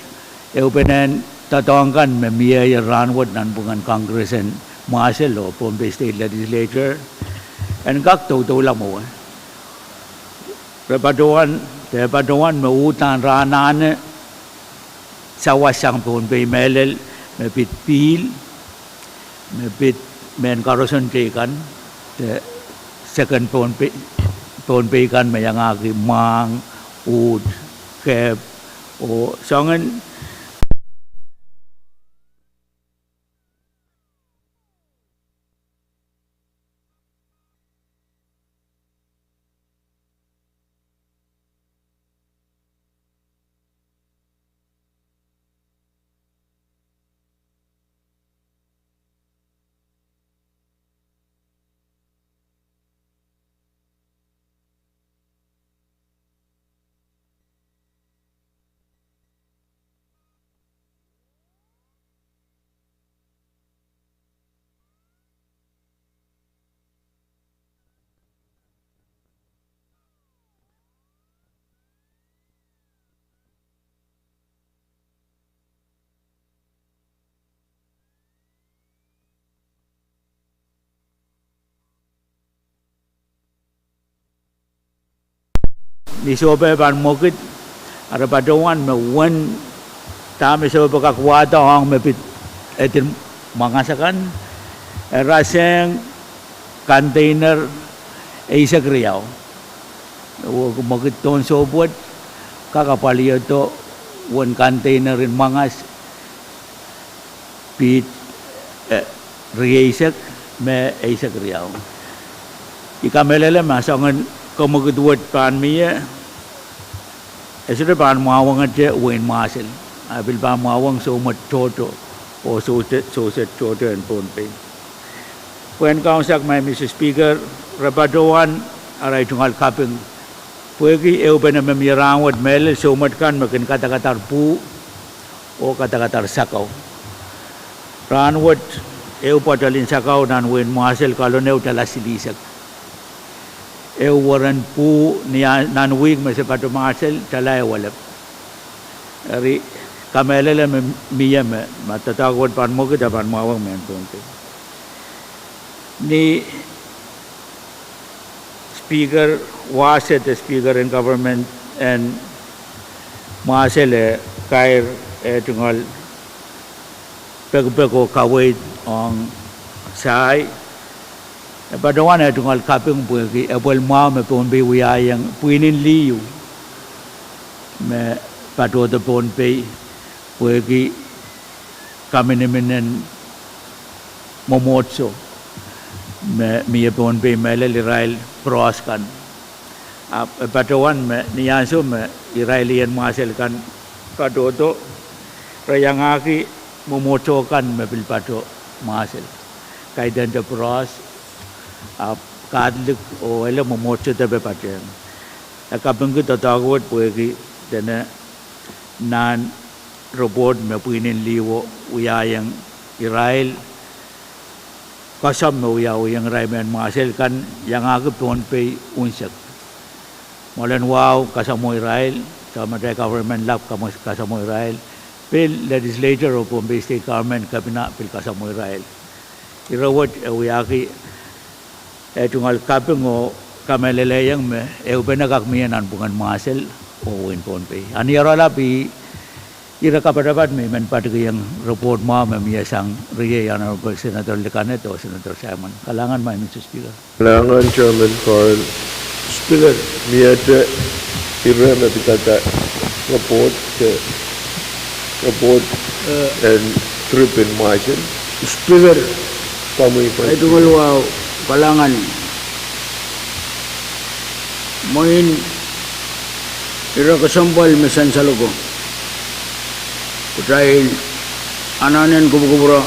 ehupenehn doadoahk kan me mieier rahn wet nanpwungen Congress en Mwahsel oh Pohnpei State Legislature en kak doudoula mwowe. Re patohwan, de patohwan me uhdahn re anahne sawas sang Pohnpei mehlel, me pid pihl, me pid mehn karoson teikan, de seken Pohnpei, Pohnpei kan me iangahki mwahng, uht, kehp, oh soangen. I sohte pahn mwekid, a re patohwan me uwen dahme sohte pahn kak wahdo ong me pid edin mwangas akan, e rasehng container eisek riau. Wehwehki mwekid tohn sohp wet, kak apwalihada uwen container en mwangas pid, eh, rieisek me eisek riau. I kamehlele ma soangen kamwekid wet pahn mie, e sohte pahn mwahwengete wehin Mwahsel, a pil pahn mwahweng soumwet tohto, oh sohte, sohte tohto en Pohnpei. Pwehn kaunsak, Madam Speaker, re patohwan arail tungoal kaping, pwehki ehupene me mie rahnwet mehlel soumwet kan me kin kadakadar pwuh oh kadakadar sakau. Rahnwet ehu pwoatel en sakau nan wehin Mwahsel kalon ehu tala silihsek. Ehu weren pwuh ni a-, nan wihk me se patoh Mwahsel tala ehu elep. Eri kamehlele me mie me, ma doadoahk wet pahn mwekid, e pahn mwahweng mehn Pohnpei. Ni Speaker Wase de Speaker en government en Mwahsel e kair eh tungoal pekipek oh kaweid ong sai, e patohwan eh tungoal kaping pwehki e pwel mwahu me Pohnpei wiahiong pwihnen liho me patohdo Pohnpei pwehki kaminiminen mwomwohdiso me mie Pohnpei mehlel irail Bros kan. Ahpw e patohwan me ni ansou me irail ien Mwahsel kan patohdo, re iangahki mwomwohdiso kan me pil patoh Mwahsel, kaidehn de Bros, ahpw Catholic oh ele mwomwohdiso depe patehng. E kapingki doadoahk wet pwehki dene nan report me pwihnen liho wiahiong irail, koasoandi me wiawiong irail mehn Mwahsel kan iangahki Pohnpei unsek. Mwoalen wahu kasamwo irail, soh, ma atail government lap kasamwo irail, pil legislature oh Pohnpei State Government kepina pil kasamwo irail. Ire wet e wiahki eh tungoal kaping oh kamehlelehiong me ehupene kak mie nanpwungen Mwahsel oh wehin Pohnpei. A ni oaralap, ire kapatapat me I men patikihong report mwahu me mie sang riei Honorable Senator Likaneth oh Senator Simon. Kalahngan, Madam Speaker. Kalahngan, Chairman Carl. Speaker, miehte ire me pidada report, eh, report en trip en Mwahsel. Speaker, komwi, eh, tungoal wahu, kalahngan. Mwein ire kesempwal me sansal ko, kitail anahne kupwukupwure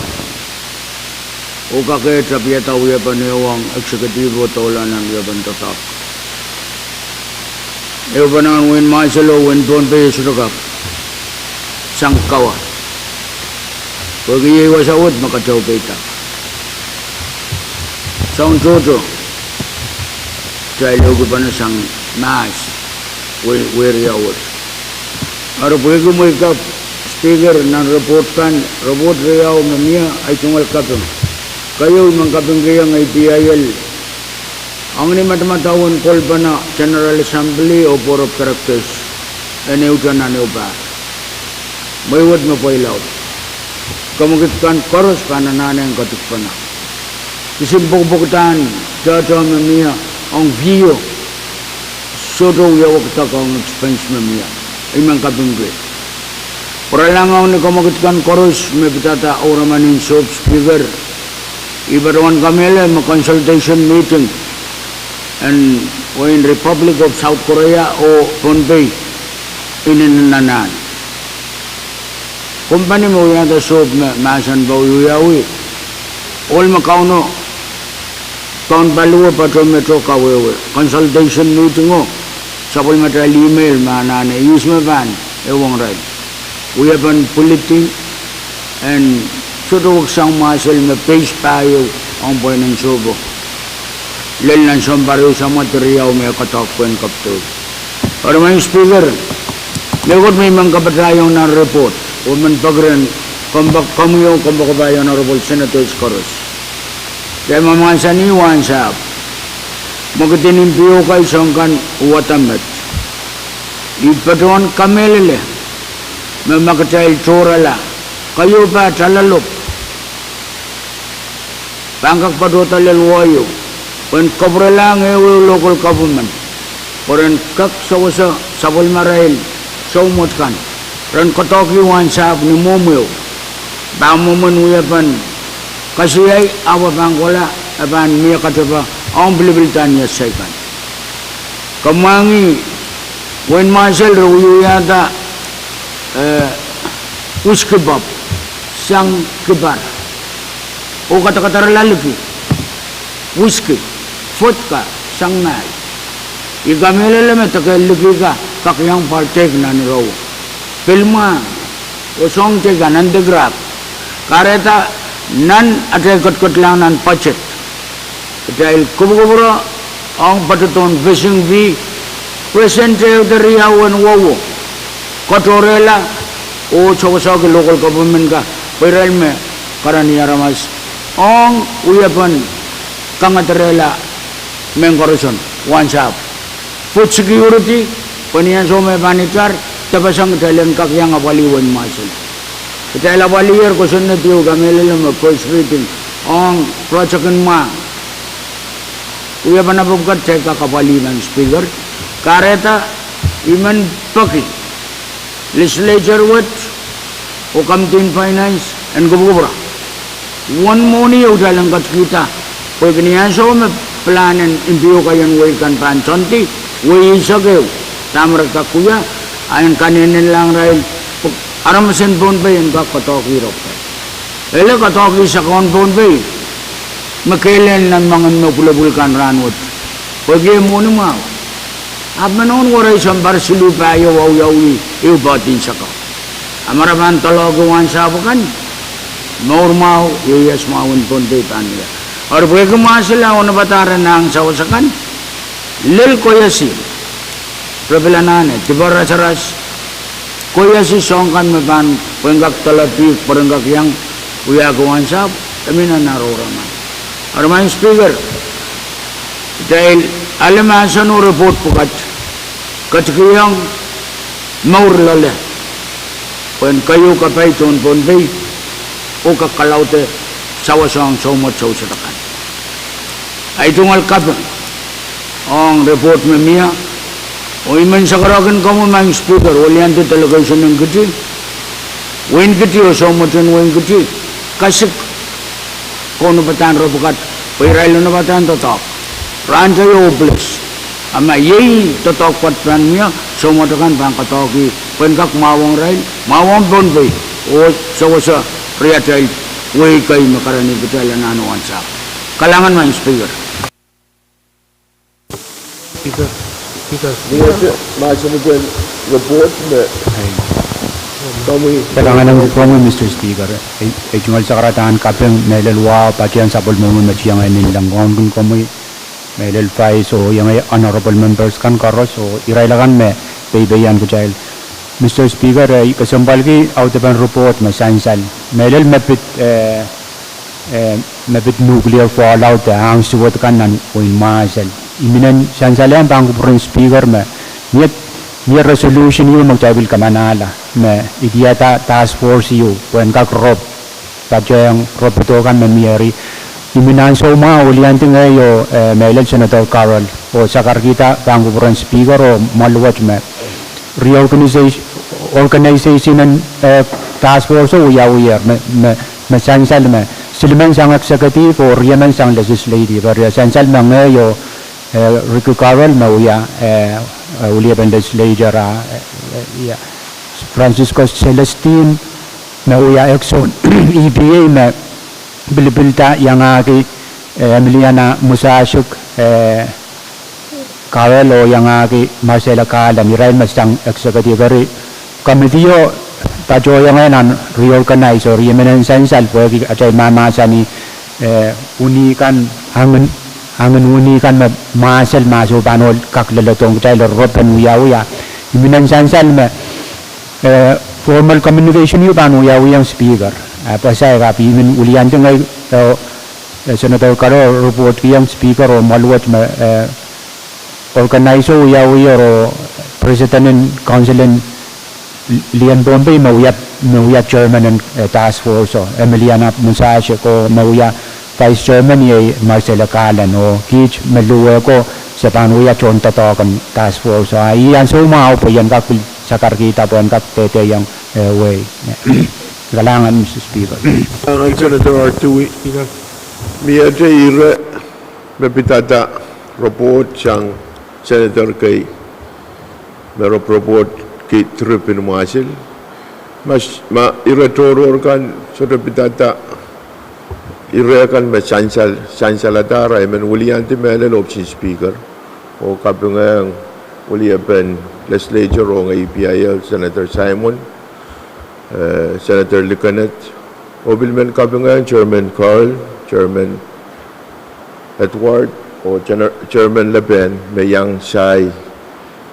oh kakehr tapihada wiepen ehu ong executive oh doula nan wiepen doadoahk. Ehupene nan wehin Mwahsel oh wehin Pohnpei e sohte kak sang kawa, pwehki iei wasa wet me katail peida. Soang tohto, kitail ehukipene sang mahs, we-, wehriau wet. Eri pwehki mwehi kapw, Speaker, nan report kan, report riau me mie, ahi tungoal kaping. Keieu, I men kapingkihong A P I L, ong ni madamadau en kolpene General Assembly oh Board of Directors en ehute nan ehu pahr. Mwehi wet me pwei laud, kamwekid kan koaros pahn anahne en kadikpene. Kisin pwukpwukdahn tohto me mie ong V O, sohte wiawekdek ong expense me mie. I men kapingki. Pwuralahng ong ni kamwekid kan koaros me pidada ouraman en sohp, Speaker, I patohwan kamehlele me consultation meeting en wehin Republic of South Korea oh Pohnpei inenen anahn. Kompani me wiahda sohp me mahsen pahn wiawi, ohl me Kauno, Kaun paliwe patoh me to kawehwe consultation meeting o, sapwellimatail email me anahne ihs me pahn ehuong irail. Wiepen pwilidi en sohte weksang Mwahsel me peis pahieu ong pweinen sohpo, lel nan sounpar ehu samwa de riau me e doadoahk pwehn kapwtehwei. Eri Madam Speaker, mehkot me I men kapatahiong nan report, oh men pekeren kompoak, komwi oh kompoakepahi Honorable Senators koaros. Kitail mahsanih wahnsahpw, mwekid en impioko soang kan wada met. I patohwan kamehlele me ma kitail tohrala, keieu pahn talalop pahn kak patohda lel wai ieu, pwehn kapwurelahng ehuehu local government, pwe ren kak sewese sapwellimarail soumwet kan, ren koadoahki wahnsahpw ni mwomweo. Pahn mwomwen wiepen kasiai, ahpw pahn kohla, e pahn mie katepe ong pilipil da ni iasai kan. Kamwahngih wehin Mwahsel re wiewiahda, eh, whisky pub sang kipar, oh kadakadarala liki whisky, vodka sang nahl. I kamehlele me deke liki ka kak iang partake nan ire wet. Pil mwahng, oh soahng teikan nan dikrak. Kahrehda nan atail ketiket lahng nan budget, kitail kupwukupwure ong patohdohn fishing fee, percent ehute riau en wowo, katohrehla oh sewesehki local government ka, pwe irail me karanih aramas ong wiepen kangederehla mehn koaroson, wahnsahpw, food security, pwe ni ansou me pahn itar, depeseng kitail en kak iang apwalih wehin Mwahsel. Kitail apwaliher kosonned ieu, kamehlele me first reading ong project en mwahng. Wiepen apwapwukat kitail kak apwalih, Madam Speaker. Kahrehda I men peki legislature wet oh Committee on Finance en kupwukupwure uwen mwohni ehu kitail en ketikihda, pwehki ni ansou me pilahn en impiokaien wehi kan pahn soandi, wehi eisek ehu, dahme re kak wia, a en kanenenlahng irail, pwe aramas en Pohnpei en kak koadoahkihda kitail. Ele koadoahkihda sakau en Pohnpei me kehlail nan moangen me pwulopwul kan rahnwet, pwehki e mwohni mwahu. Ahpw me nohn werei sounpar siluh pahieu awiawi ehu poaden sakau. A ma re pahn doalohki wahnsahpw kan, mour mwahu, ieias mwahu en Pohnpei pahn wia. Eri pwehki Mwahsel a onopadahr en ahng sawas akan, lel koiasi, re pil anahne dipe rasaras, koiasi soahng kan me pahn pwehn kak doalopih pwe ren kak iang wiahki wahnsahpw, e mih nan aroramwail. Eri Madam Speaker, kitail ale mahsen oh report pwukat ketikihong mour loale, pwehn keieu kapai tohn Pohnpei oh kak kalaude sawas ong soumwet sewese akan. Ahi tungoal kaping ong report me mie, oh I men sakarahkin komwi Madam Speaker, oh liandi delegation en Kiti, wehin Kiti oh soumwet en wehin Kiti, kasik kaunopadahn re pwukat, pwe irail onopadahn doadoahk, rahnteio oh ples. A ma iei doadoahk pwukat pahn mie, soumwet akan pahn koadoahkih, pwehn kak mwahuwong irail, mwahuwong Pohnpei, oh sewese riatail wehi kei me karanih kitail anahne wahnsahpw. Kalahngan Madam Speaker. Speaker, Speaker. Ni ese mahsen eden report me, komwi. Kalahngan komwi, Mister Speaker. E, e tungoal sakarada en kaping mehlel wahu, patehng sapwellimomwi me tiengeh, e nin leng kaunkin komwi, mehlel Vice oh iengei honorable members kan koaros oh irail akan me peipeian kitail. Mister Speaker, e kesempwalki audepen report me sansal mehlel me pid, eh, eh, me pid nuclear fallout, eh, ahng suwed kan nan wehin Mwahsel. I minen sansalehng pahn kupwuren Speaker me mie, mie resolution ieu me kitail pil kamanahla me idiada task force ieu pwehn kak rop, patehng ropodo kan me mie eri. I men ansoumwahu oh liandi ngehi oh, eh, mehlel Senator Carroll oh sakarkihda pahn kupwuren Speaker oh mwoaluwet me reorganization, organization en, eh, task force o wiawiher me, me, me sansal me silimen sang executive oh riemen sang legislative. Eri sansal me ngehi oh, eh, Ricky Carroll me wia, eh, eh, weliepen legislature, ah, eh, eh, ia, Francisco Celestine me wia eksohn E P A me pilipilda, iangahki, eh, Emiliana Musasuk, eh, Carroll oh iangahki Marcella Garland, irail me sang executive. Eri committee o patohwanohng nan reorganize oh riemen en sansal pwehki atail mahmahsanih, eh, unih kan, angin, angin unih kan me Mwahsel, Mwahsel pahn ohl kak leledohng kitail, rop en wiawia. I minen sansal me, eh, formal communication ieu pahn wiawiong Speaker. Ah, pwe saik ahpw I men wiliandi ngehi, eh, eh, Senator Carroll reportkiong Speaker oh mwoaluwet me, eh, organize o wiawiher oh president en council en Lien Pohnpei me wia, me wia chairman en, eh, task force o, Emiliana Musasiek, oh me wia vice chairman iei Marcella Kalan, oh kiht me luhwei ko se pahn wia tohndoadoahk en task force o. Ah, ih ansou mwahu pwe I en kak pil sakarkihda pwe en kak dehdehiong, eh, wehi. Kalahngan, Mister Speaker. Kalahngan Senator Artui. Miehte ire me pidada report sang Senator kei me rop-, report ki trip en Mwahsil. Ma, ma ire tohrohr kan sohte pidada, ire kan me sansal, sansaladahr, I men wiliandi mehlel ohpis en Speaker, oh kapingehng wiliepen legislature ong A P I L, Senator Simon, eh, Senator Lickenneth, oh pil men kapingehng Chairman Carl, Chairman Edward, oh Chair-, Chairman Lepen me iang sai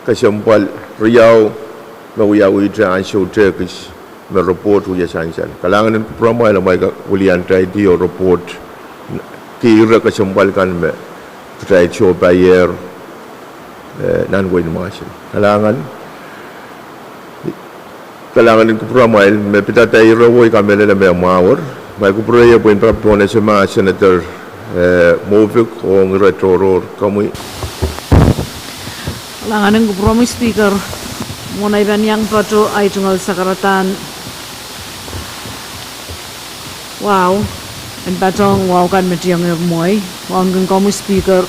kesempwal riau me wiawihte ansou tehkis me report wia sansal. Kalahngan en kupwuramwail amwail kak wiliandahr oh report ki ire kesempwal kan me kitail sohpeier, eh, nan wehin Mwahsil. Kalahngan. Kalahngan en kupwuramwail me pidada ire wei, I kamehlele me mwahuer. Amwail kupwure iei pwehn pahn pohn esema Senator, eh, Mofik ong ire tohrohr, komwi. Kalahngan en kupwuromwi Speaker, mwohn ei pahn iang patoh ei tungoal sakaradahn wahu, en patohng wahu kan me tiengehr mwohi, wauneki komwi Speaker,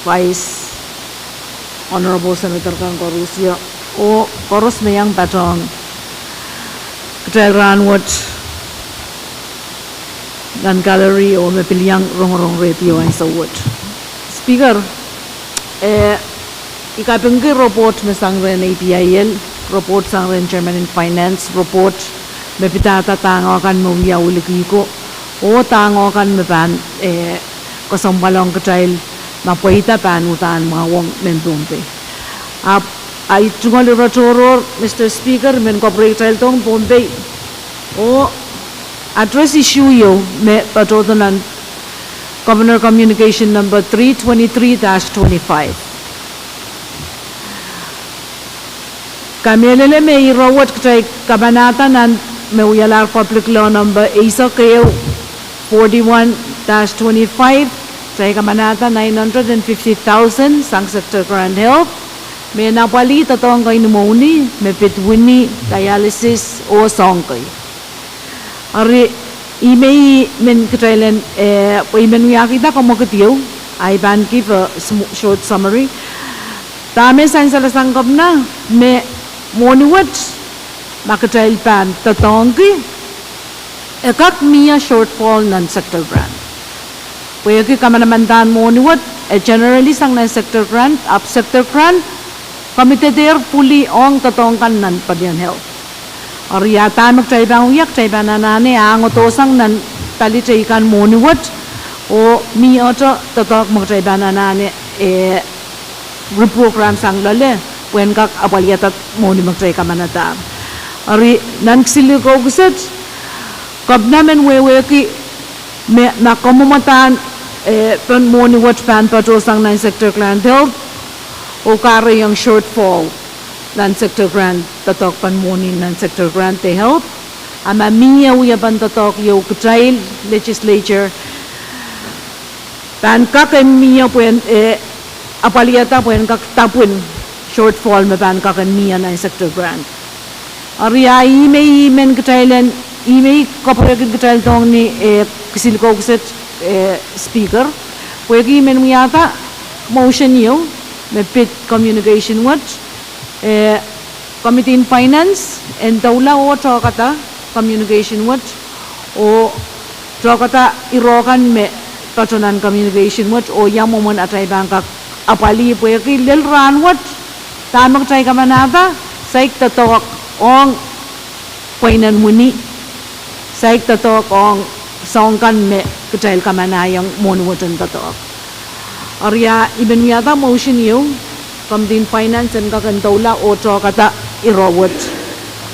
Vice, Honorable Senator kan koaros, oh koaros me iang patohng kitail rahnwet nan gallery oh me pil iang rongorong radio ansou wet. Speaker, eh, I kapingki report me sang rehn A P I L, report sang rehn Chairman en Finance, report me pidada dahng kan me wia wilikihko, oh dahng kan me pahn, eh, kesempwal ong kitail ma pweida pahn uhdahn mwahuwong mehn Pohnpei. Ahpw ei tungoal ire tohrohr, Mister Speaker, I men kapwurehkitaildohng Pohnpei oh address issue ieu me patohdo nan Governor Communication number three twenty-three dash twenty-five. Kamehlele me ire wet kitail kamanahda nan me wialahr Public Law number eisek ehu, forty-one dash twenty-five, kitail kamanahda nine hundred and fifty thousand sang sector grant health, me en apwalih doadoahk en imwowini me pid wini, dialysis oh soahng kei. Eri, ih me I men kitail en, eh, pwe I men wiahkihda kamwekid ieu, I pahn give a sm-, short summary. Dahme sansal sang Kepina, me mwohni wet ma kitail pahn doadoahngki, e kak mie shortfall nan sector grant. Pwehki kamanaman dahn mwohni wet, e generally sang nan sector grant, ahpw sector grant, komwi dehr pwili ong doadoahk kan nan palien health. Eri a dahme kitail pahn wia, kitail pahn anahne angodo sang nan pali teikan mwohni wet, oh mie doadoahk me kitail pahn anahne, eh, reprogram sang loale, pwehn kak apwaliada mwohni me kitail kamanadahr. Eri nan kisinlikou kiset, Kepina men wehwehki me ma kamwomwadahn, eh, pahn mwohni wet pahn patohsang nan sector grant health, oh kahrehiong shortfall nan sector grant, doadoahk pahn mwohni nan sector grant de health, a ma mie wiepen doadoahk ieu kitail legislature pahn kak en mie pwehn, eh, apwaliada pwehn kak dapwin shortfall me pahn kak en mie nan sector grant. Eri a ih me I men kitail en, ih me I kapwurehkin kitaildohng ni, eh, kisinlikou kiset, eh, Speaker, pwehki I men wiahda motion ieu me pid communication wet, eh, Committee en Finance en doula oh tohkada communication wet, oh tohkada ire kan me patohdo nan communication wet, oh ia mwomwen atail pahn kak apwalih pwehki lel rahnwet, dahme kitail kamanahda, saik doadoahk ong pweinen wini, saik doadoahk ong soahng kan me kitail kamanahiong mwohni wet en doadoahk. Eri a I men wiahda motion ieu, Committee en Finance en kak en doula oh tohkada ire wet.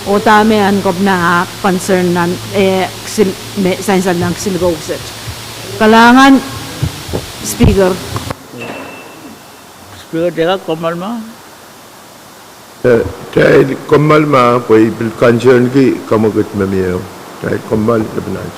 Oh dahme en Kepina a concern nan, eh, kisin-, me sansal nan kisinlikou kiset. Kalahngan, Speaker. Speaker, de kak komour ma? Kitail kommoal ma pwe I pil concernki kamwekid me mie. Kitail kommoal lepin aht.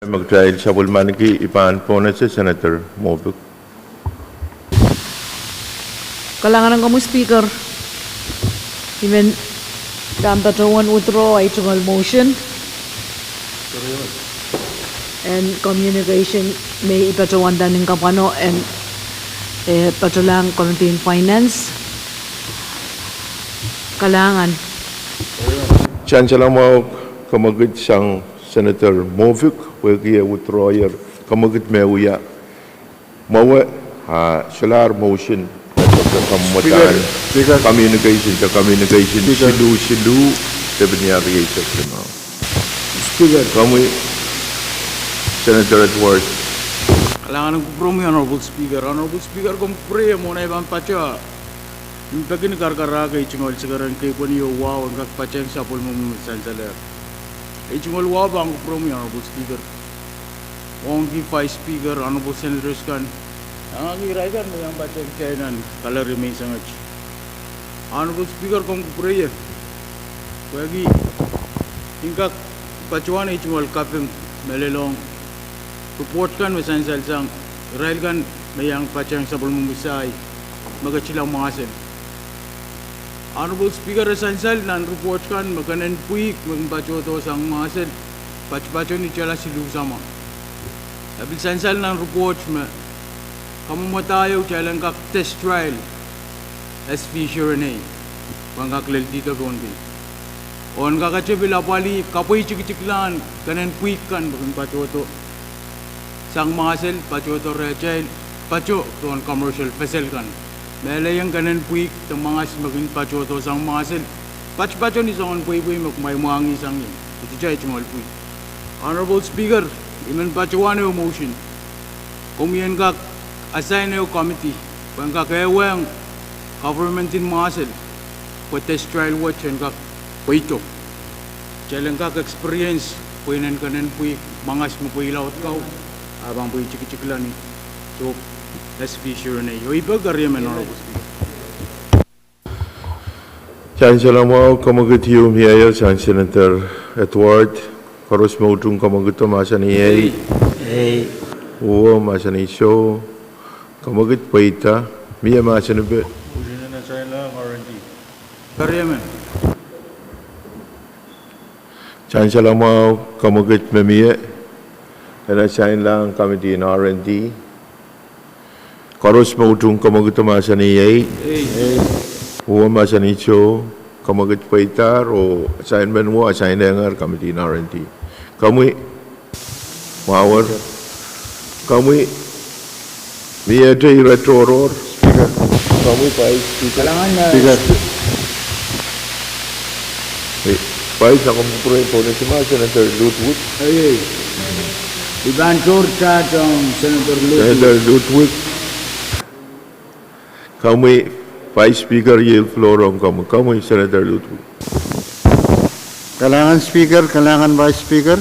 Me kitail sapwellimaniki, I pahn pohnese Senator Moffitt. Kalahngan en komwi Speaker, I men pahn patohwan withdraw ahi tungoal motion en communication me I patohwan pahn kapwaiada en, eh, patohlahng Committee en Finance. Kalahngan. Sansal mwahu, kamwekid sang Senator Moffitt pwehki e withdraw-ier. Kamwekid me wia mwowe, a solahr motion, communication, de communication siluh siluh, de piniari eisek limau. Speaker. Komwi, Senator Edward. Kalahngan en kupwuromwi, Honorable Speaker. Honorable Speaker, komw kupwure, mwohn ei pahn patohwan, I men peki ni karakarahk ei tungoal sikeren keipweni oh wahu en kak patehng sapwellimomwi me sansalehr. Ei tungoal wahu pahn kupwuromwi, Honorable Speaker. Ong ki Vice Speaker, Honorable Senators kan, ah ki irail kan me iang patehng kitail nan kalari me I sangete. Honorable Speaker, komw kupwure ie pwehki I en kak patohwan ei tungoal kaping mehlel ong report kan me sansal sang irail kan me iang patehng sapwellimomwi sai me ketila mwahsel. Honorable Speaker, e sansal nan report kan me kenen pwihk me kin patohdo sang mwahsel, patopato ni tala siluh samwa. E pil sansal nan report me kamwomwada ieu kitail en kak test trial S V Shirinei pwe en kak lel dihdo Pohnpei, oh en kakete pil apwalih kapwei tikitiklahn kenen pwihk kan me kin patohdo sang mwahsel, patohdo rehtail, patohdo pohn commercial vessel kan. Mehleien kenen pwihk de mwahngas me kin patohdo sang mwahsel, patopato ni soangen pweipwei me kumwail mwahngih sang ie, e titi ei tungoal pwihk. Honorable Speaker, I men patohwan ehu motion, komwi en kak assign ehu committee pwe en kak ehuong government en mwahsel pwe test trial wet en kak pweito. Kitail en kak experience pweinen kenen pwihk, mwahngas me pweilaud kau, a pahn pwei tikitiklahn ni sohp S V Shirinei. Oh I peki keriemen, Honorable Speaker. Sansal mwahu, kamwekid ieu mieier sang Senator Edward. Koaros me utung kamwekido mahsanih ei. Uwo mahsanih soh. Kamwekid pweida. Mie mahsen epe? Keriemen. Sansal mwahu, kamwekid me mie en assign-lahng committee en R and D. Koaros me utung kamwekido mahsanih ei. Uwo mahsanih soh. Kamwekid pweidahr oh assignment wo assign-ehngehr committee en R and D. Komwi, mwahuer. Komwi, miehte ire tohrohr. Komwi Vice Speaker. Eh, Vice, a komw kupwure pohnese ma Senator Ludwig? I pahn tohrtaht ong Senator Ludwig. Senator Ludwig. Komwi Vice Speaker, yield floor ong komwi. Komwi Senator Ludwig. Kalahngan Speaker, kalahngan Vice Speaker.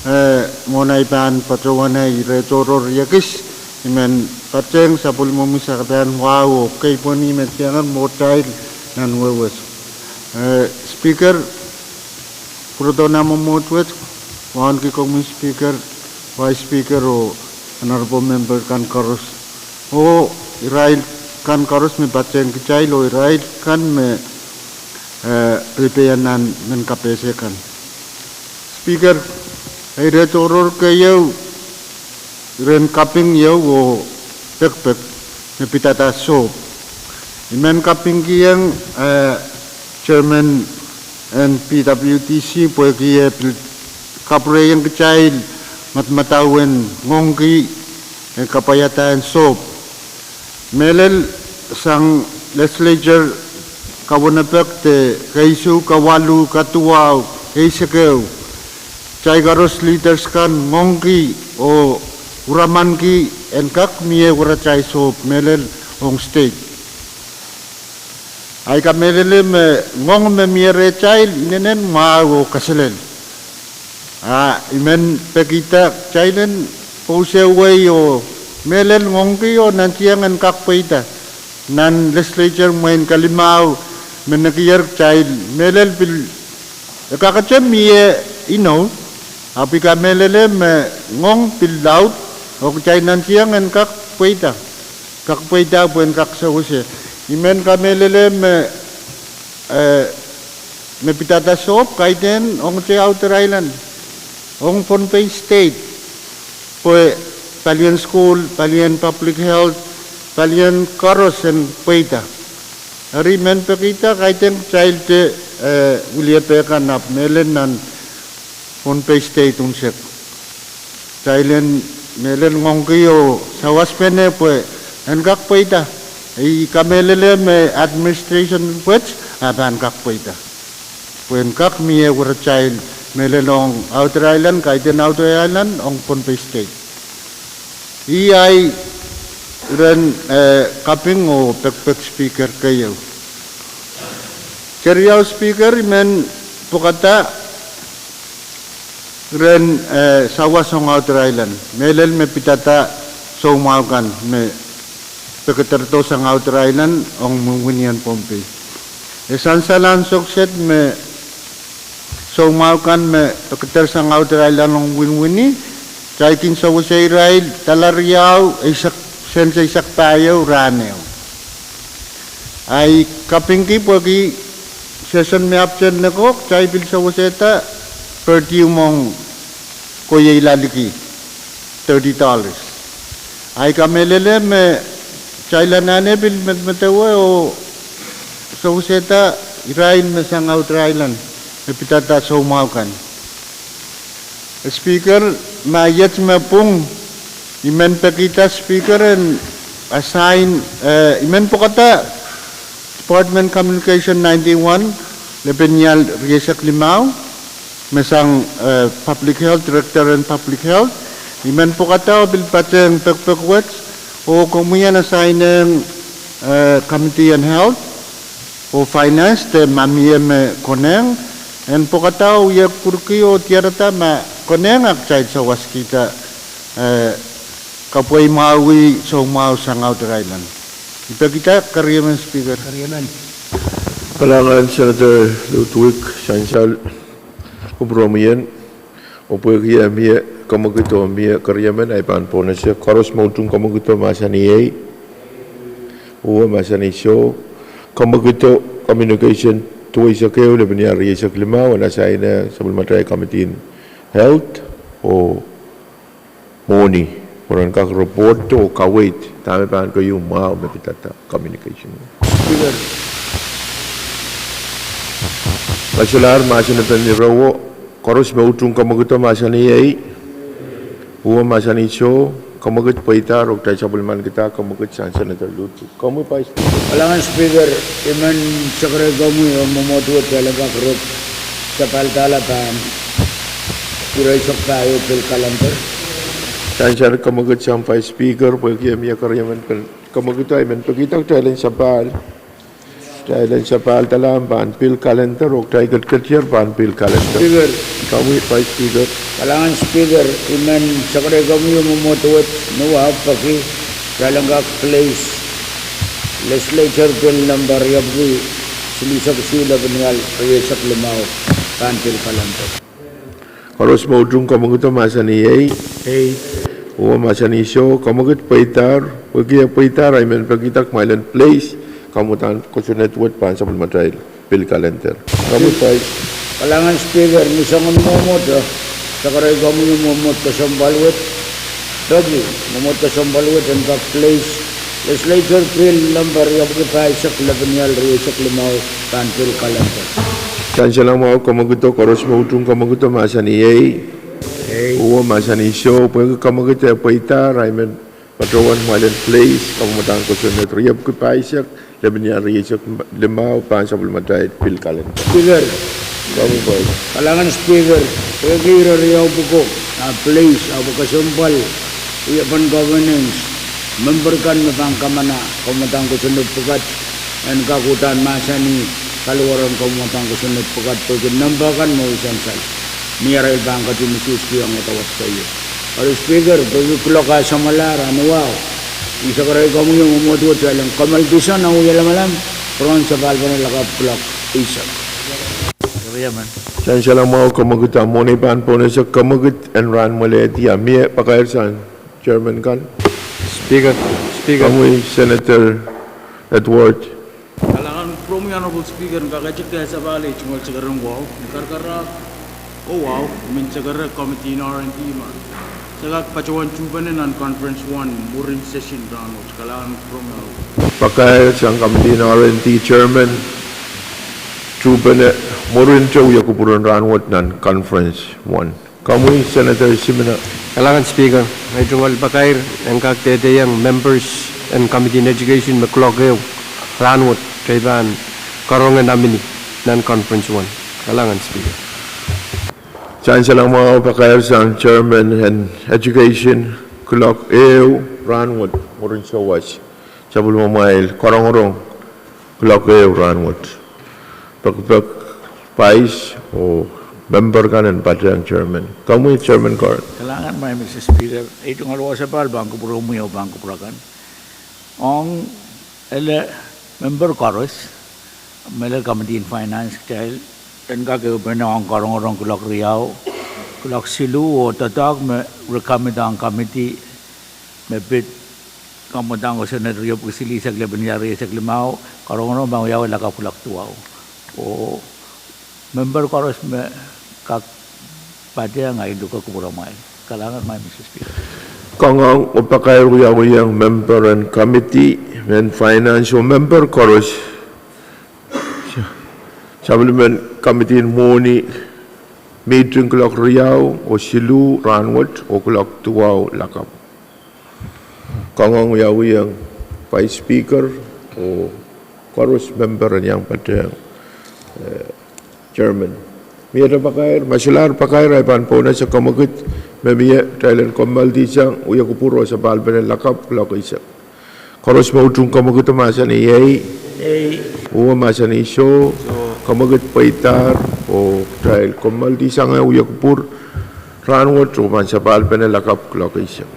Eh, mwohn ei pahn patohwan ei ire tohrohr iekis, I men patehng sapwellimomwi sakadahr en wahu oh keipweni me tiangehr mwohtail nan wehwehki. Eh, Speaker, pwurodo nan mwomwohd wet, wauneki komwi Speaker, Vice Speaker oh honorable member kan koaros, oh irail kan koaros me patehng kitail oh irail kan me, eh, peipeia nan mehn kapehse kan. Speaker, ire tohrohr keieu, iren kaping ieu oh pekpek me pidada sohp. I men kapingkihong, eh, Chairman en P W D C pwehki e pil kapwurehiong kitail madamadau en ngoangki, eh, kapaiada en sohp. Mehlel sang legislature kawenepek de keisuh, kawaluh, kaduwau, eisek ehu, kitail koaros leaders kan ngoangki oh uramanki en kak mie weratail sohp mehlel ong state. Ahi kamehlele me ngoang me mie rehtail inenen mwahu oh kaselel. A I men pekihda kitail en pousehwei oh mehlel ngoangki oh nantihong en kak pweida nan legislature mwein kalimau me nekier kitail mehlel pil e kakete mie inou Ahpw I kamehlele me ngoang pil laud, oh kitail nantihong en kak pweida, kak pweida pwe en kak sewese. I men kamehlele me, eh, me pidada sohp kaidehn ongete Outer Island, ong Pohnpei State, pwe palien school, palien public health, palien koaros en pweida. Eri I men pekihda kaidehn kitail de, eh, wiliepehkan ahpw mehlel nan Pohnpei State unsek. Kitail en mehlel ngoangki oh sawaspene pwe en kak pweida. I kamehlele me administration wet ah pahn kak pweida, pwe en kak mie weratail mehlel ong Outer Island, kaidehn Outer Island, ong Pohnpei State. Ih ahi iren, eh, kaping oh pekpek Speaker keieu. Keriau Speaker, I men pwukada iren, eh, sawas ong Outer Island, mehlel me pidada soumwahu kan me pekederdo sang Outer Island ong mwinwinien Pohnpei. E sansal ansou kiset me soumwahu kan me pekeder sang Outer Island ong mwinwini, kitail kin sewese irail dala riau eisek, sent eisek pahieu rahn ehu. Ahi kapingki pwehki session me ahpwtehn neko, kitail pil sewesehda per diem ong koieila liki, thirty dollars. Ahi kamehlele me kitail anahne pil medemedewe oh sewesehda irail me sang Outer Island me pidada soumwahu kan. Speaker, ma iet me pwung, I men pekihda Speaker en assign, eh, I men pwukada Department Communication ninety-one, lepin ial rieisek limau, me sang, eh, Public Health, Director en Public Health. I men pwukada oh pil patehng pekpek wet, oh komwi en assign-ehng, eh, Committee en Health oh Finance, de ma mie me konehng, en pwukada oh wie kupwurki oh diarada ma konehng a kitail sawaskihda, eh, kapwaiada soumwahu sang Outer Island. I pekihda, keriemen Speaker. Kalahngan Senator Ludwig, sansal kupwuromwi en. Oh pwehki eh mie kamwekid oh mie keriemen, ahi pahn pohnese. Koaros me utung kamwekido mahsanih ei. Uwe mahsanih soh. Kamwekido communication duweisek ehu, lepin ial rieisek limau, en assign-ehng sapwellimatail Committee en Health oh Mwohni, pwe ren kak report oh kaweid dahme pahn keieu mwahu me pidada communication. Speaker. Solahr mahsen en ire wet, koaros me utung kamwekido mahsanih ei. Uwe mahsanih soh. Kamwekid pweidahr oh kitail sapwellimanikihda kamwekid sang Senator Ludwig. Komwi Vice Speaker. Kalahngan Speaker, I men sekerei komwi oh mwomwohd wet kitail en kak rop sapahl dahla pahn ire eisek pahieu pil calendar. Sansal kamwekid sang Vice Speaker, pwehki eh mie keriemen pen kamwekido, I men pekihda kitail en sapahl, kitail en sapahl dahla pahn pil calendar oh kitail ketiketier pahn pil calendar. Speaker. Komwi Vice Speaker. Kalahngan Speaker, I men sekerei komwi oh mwomwohd wet ni wahpwki kitail en kak place Legislature Bill number riepwiki silihsek isuh, lepin ial rieisek limau, pahn pil calendar. Koaros me utung kamwekido mahsanih ei. Ei. Uwe mahsanih soh. Kamwekid pweidahr, pwehki eh pweidahr, I men pekihda kumwail en place kamwadahn kosonned wet pahn sapwellimatail pil calendar. Komwi Vice. Kalahngan Speaker, ni soangen mwomwohd, sekerei komwi oh mwomwohd kesempwal wet, peki mwomwohd kesempwal wet en kak place Legislature Bill number riepwiki pahisek, lepin ial rieisek limau, pahn pil calendar. Sansal mwahu kamwekido, koaros me utung kamwekido mahsanih ei. Ei. Uwe mahsanih soh. Pwehki kamwekid eh pweidahr, I men patohwan kumwail en place kamwadahn kosonned riepwiki pahisek, lepin ial rieisek limau, pahn sapwellimatail pil calendar. Speaker. Komwi Vice. Kalahngan Speaker, pwehki ire riau pwuko, a place, ahpw kesempwal, wiepen governance, member kan me pahn kamana kamwadahn kosonned pwukat, en kak uhdahn mahsanih kaliwar en kamwadahn kosonned pwukat, pwehki number kan me wia sansal ni arail pahn ketin usuhskihong wadawad keieu. Eri Speaker, pwehki clock eh samwalahr ni wahu, I sekerei komwi oh mwomwohd wet kitail en kamehlele sang wia lamalam, pwurohn sapahl pene lakapw clock eisek. Keriemen. Sansal mwahu, kamwekid, ah mwohn ei pahn pohnese kamwekid en rahn mwelehdi, ah mie pakair sang chairman kan. Speaker, Speaker. Komwi Senator Edward. Kalahngan kupwuromwi Honorable Speaker, en kak ese kehsapahl ei tungoal sekeren wahu, ni karakarahk oh wahu, I men sekere committee en R and D me se kak patohwan tuhpene nan conference one mwurin session rahnwet. Kalahngan kupwuromwi Honorable. Pakair sang committee en R and D chairman, tuhpene mwurin te wia kupwuren rahnwet nan conference one. Komwi Senator Simina. Kalahngan Speaker, ei tungoal pakair en kak dehdeiong members en committee en education me kuloak ehu rahnwet, kitail pahn karonge nomini nan conference one. Kalahngan Speaker. Sansal mwahu, pakair sang chairman en education, kuloak ehu rahnwet mwurin sawas, sapwellimamwail karongorong kuloak ehu rahnwet. Pekipek, vice oh member kan en patehng chairman. Komwi chairman Karen. Kalahngan Madam Speaker, ei tungoal wasa pahl pahn kupwuromwi oh pahn kupwur akan ong ele member koaros, me ele committee en finance, kitail en kak ehupene ong karongorong kuloak riau, kuloak siluh oh doadoahk me recommend ong committee me pid kamwadang oh Senate riepwiki silihsek lepin ia rieisek limau, karongorong pahn wiawi lakapw kuloak duwau. Oh member koaros me kak patehng, I look kupwuramwail. Kalahngan Madam Speaker. Kangoang oh pakair wiawihong member en committee en finance oh member koaros sapwellimen committee en mwohni meeting kuloak riau oh siluh rahnwet oh kuloak duwau lakapw. Kangoang wiawihong vice speaker oh koaros member en iang patehng chairman. Miehte pakair, ma solahr pakair, ahi pahn pohnese kamwekid me mie kitail en kommoaldihsang, wia kupwur oh sapahl pene lakapw kuloak eisek. Koaros me utung kamwekido mahsanih iei, uwe mahsanih soh, kamwekid pweidahr oh kitail kommoaldihsang wia kupwur rahnwet oh pahn sapahl pene lakapw kuloak eisek.